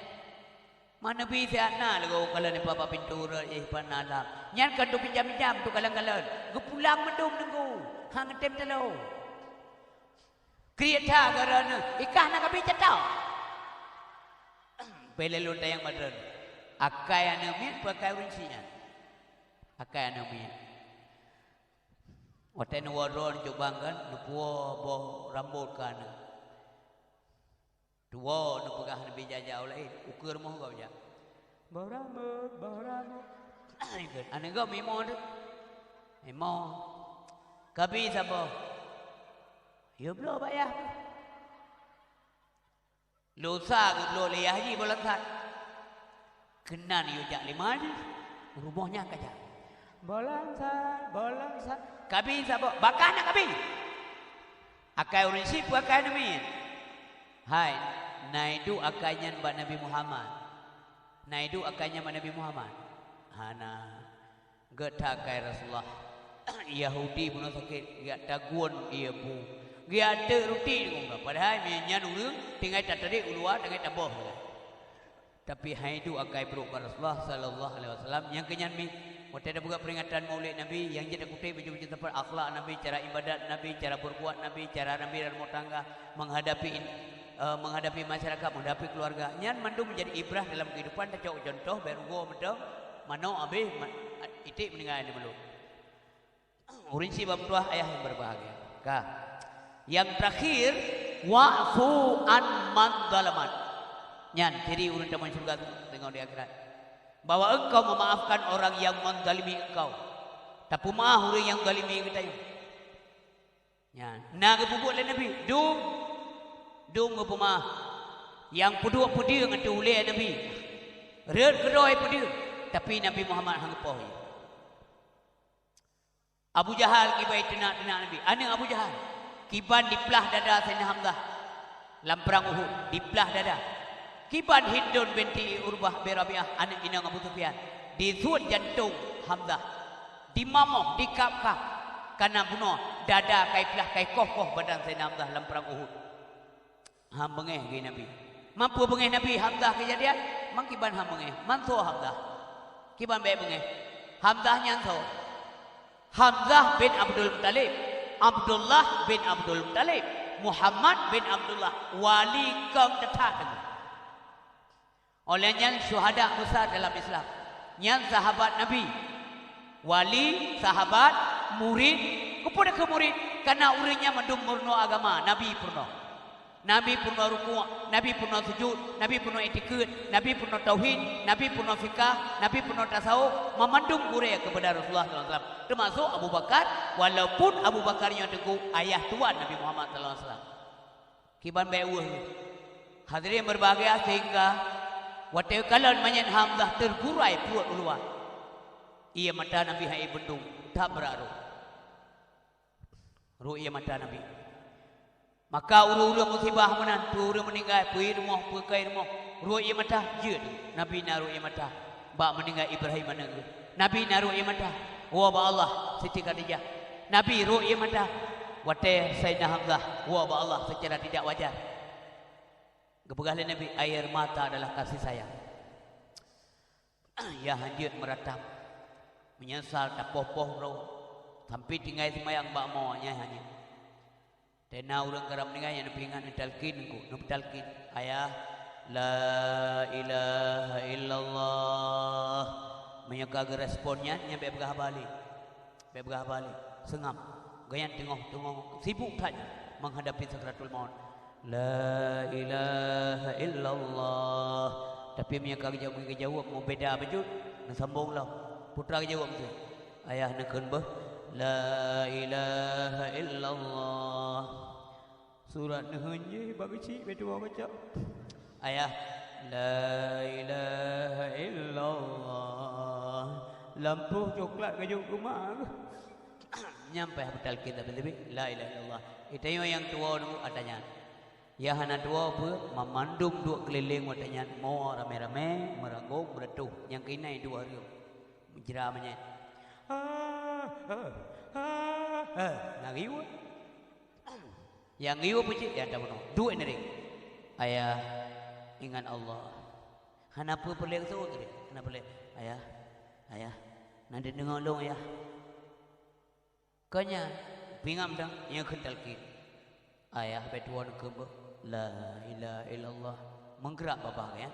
Meuneubri siat na lagée kalon ipat bak pintoe rot, eh, ipat na lham. Nyan kon teu pinjam-pinjam, teu kalon-kalon. Geupulang mandum teungku, han geutem talo. Kriet that geuh droeneuh, ikah na kabi catok. Bèk lé lôn tanyong bak droeneuh. Akai aneuk miet peue akai ureueng chik nyan? Akai aneuk miet. Watèe neuwoe droeneuh cubang kan, neupuwoe boh rambot keu aneuk. Tuwoe neupeugah neubi jak-jak u laén, ukeue rumoh gob jak. "Boh rambot, boh rambot." Aneuk gob meuimoe teuh. Imoe. "Kabi saboh?" "Yue bloe bak yah." Lusa geubloe lé yah jih boh langsat. Keunan yue jak lé ma jih, rumoh nyan ka jak. "Boh langsat, boh langsat." "Kabi saboh?" "Bak kah na kabi." "Akai ureueng chik peue akai aneuk miet?" "Hai, na iduek akai nyan bak Nabi Muhammad. Na iduek akai nyan bak Nabi Muhammad." "Hana." "Gét that akai Rasulullah." Yahudi bunoe sakét, geujak tagun ie bu. Geujak teuk ruti, padahai meunyo nyan ureueng tinggai tatarek u luwa, tinggai taboh sagai. Tapi han iduek akai brok bak Rasulullah sallallahu alaihi wasallam, nyang keu nyan mi. Watèe tapeugah peuringatan Maulid Nabi, nyang jeuet takutém baju-baju teumpat, akhlak Nabi, cara ibadat Nabi, cara berbuat Nabi, cara Nabi dalam rumah tangga, menghadapi in-, eh, menghadapi masyarakat, menghadapi keluarga. Nyan mandum menjadi ibrah dalam kehidupan, tacok contoh, bèk rugoe mantong, manok habéh, ma-, iték meuninggai di mulut. Ureueng chik bak meutuah, ayah yang berbahagia. Ka. Yang terakhir, wa'fu an man zalaman. Nyan ciri ureueng tamong syeuruga deungon di akhirat. Bahwa engkau memaafkan orang yang menzalimi engkau. Tapeumaaf ureueng nyang zalimi geutanyoe. Nyan, na geupeubuet lé Nabi, dum, dum geupeumaaf. Nyang peuduek peudeueng ateueh ulèe Nabi. Rhot keudroe peudeueng, tapi Nabi Muhammad han geupoh ie. Abu Jahal kiban teunak-teunak Nabi, aneuk Abu Jahal, kiban diplah dada Saidina Hamzah lam prang Uhud, diplah dada. Kiban Hindun binti Utbah bin Rabi'ah, aneuk inong Abu Sufyan, disuet jantong Hamzah, dimamoh, dikab-kab, kana bunoe dada ka iplah, ka ikoh-koh badan Saidina Hamzah lam prang Uhud. Han beungéh geuh Nabi. Meunyoe beungéh Nabi Hamzah keujadian, meukiban han beungéh. Man soe Hamzah? Kiban bèk beungéh. Hamzah nyan soe? Hamzah bin Abdul Muttalib. Abdullah bin Abdul Muttalib. Muhammad bin Abdullah. Wali kong teutat teungku. Óh lheueh nyan syuhada besar dalam Islam. Nyan sahabat Nabi. Wali, sahabat, murid. Keupeue keu murid? Karena ureueng nyan mandum meurunoe agama, Nabi peurunoe. Nabi peurunoe rukuk, Nabi peurunoe sujud, Nabi peurunoe itikeuet, Nabi peurunoe tauhid, Nabi peurunoe fikah, Nabi peurunoe tasawuf, mamandum gurèe keupada Rasulullah sallallahu alaihi wasallam. Teumasuk Abu Bakar, walaupun Abu Bakar nyoe teungku ayah tuan Nabi Muhammad sallallahu alaihi wasallam. Kiban bèk weueh. Hadirin berbahagia, sehingga watèe kalon manyét Hamzah teugurai pruet u luwa, ie mata Nabi han ék beundum, that brat rhot. Rhot ie mata Nabi. Maka ureueng-ureueng musibah meunan, peue ureueng meuninggai, peue ie rumoh, peue kayèe rumoh, rhot ie mata, jeuet Nabi na rhot ie mata. Bak meuninggai Ibrahim aneuk geuh, Nabi na rhot ie mata, woe bak Allah, Siti Khadijah. Nabi rhot ie mata. Watèe Saidina Hamzah woe bak Allah secara tidak wajar, geupeugah lé Nabi, air mata adalah kasih sayang. Nyang han jeuet meuratam, meunyeusal, tapoh-poh droe, sampoe tinggai seumayang bak mo, nyan han jeuet. Teuma ureueng ka rab meuninggai nyang neupeuingat, neutalkin, neupeutalkin, "Ayah, La ilaha illallah. Meunyoe ka geurespon nyan, nyan bék peugah haba lé. Bék peugah haba lé. Seungab. Gobnyan teungoh-teungoh sibuk that menghadapi sakratul maut. La ilaha illallah. Tapi meunyoe ka geujaweueb, geujaweueb meubeda bacut, neusambong lom. Putra geujaweueb miseue. Ayah neukheun beuh, la ilaha illallah. Surat neuheun jih bak keuchik, bak tuwoe baca. Ayah, la ilaha illallah. Lampôh coklat ka jok keu ma. Nyan payah beutalkin tapi-tapi, la ilaha illallah. Geutanyoe nyang tuwoe nunggu ata nyan. Nyang hana tuwoe peue, mamandum duek keulileng watée nyan, mo ramé-ramé, meuragong, meureutoh. Nyang keuinai dua reuem. Meujra manyét. Ha, ha, ha, ha. Na riweuek. Nyang riweuek peucit, nyang tabunoe. Duek nirek. Ayah, ingat Allah. Hana peue peureulée keu seuôt tadi. Hana peureulée. Ayah, ayah. Na deungoe lôn, Ayah. Kon nyan, pingam dang, nyang kheun talkin. Ayah, bék tuwoe neukheun beuh. La ilaha illallah. Meugrak babah, ya.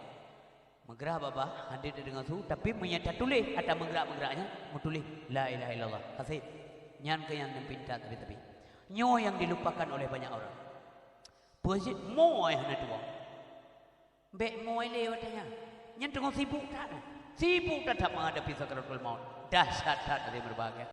Meugrak babah, hana tadeungoe su, tapi meunyoe tatuléh ata meugrak-meugrak nyan, meutuléh, la ilaha illallah. Ka sép. Nyan keuh nyang neupinta tapi-tapi. Nyoe nyang dilupakan oleh banyak orang. Peue cit mo ayah na tuwoe. Bék mo ilée watée nyan. Nyan teungoh sibuk that. Sibuk that, that menghadapi sakaratul maut. Dahsyat that dari berbagai.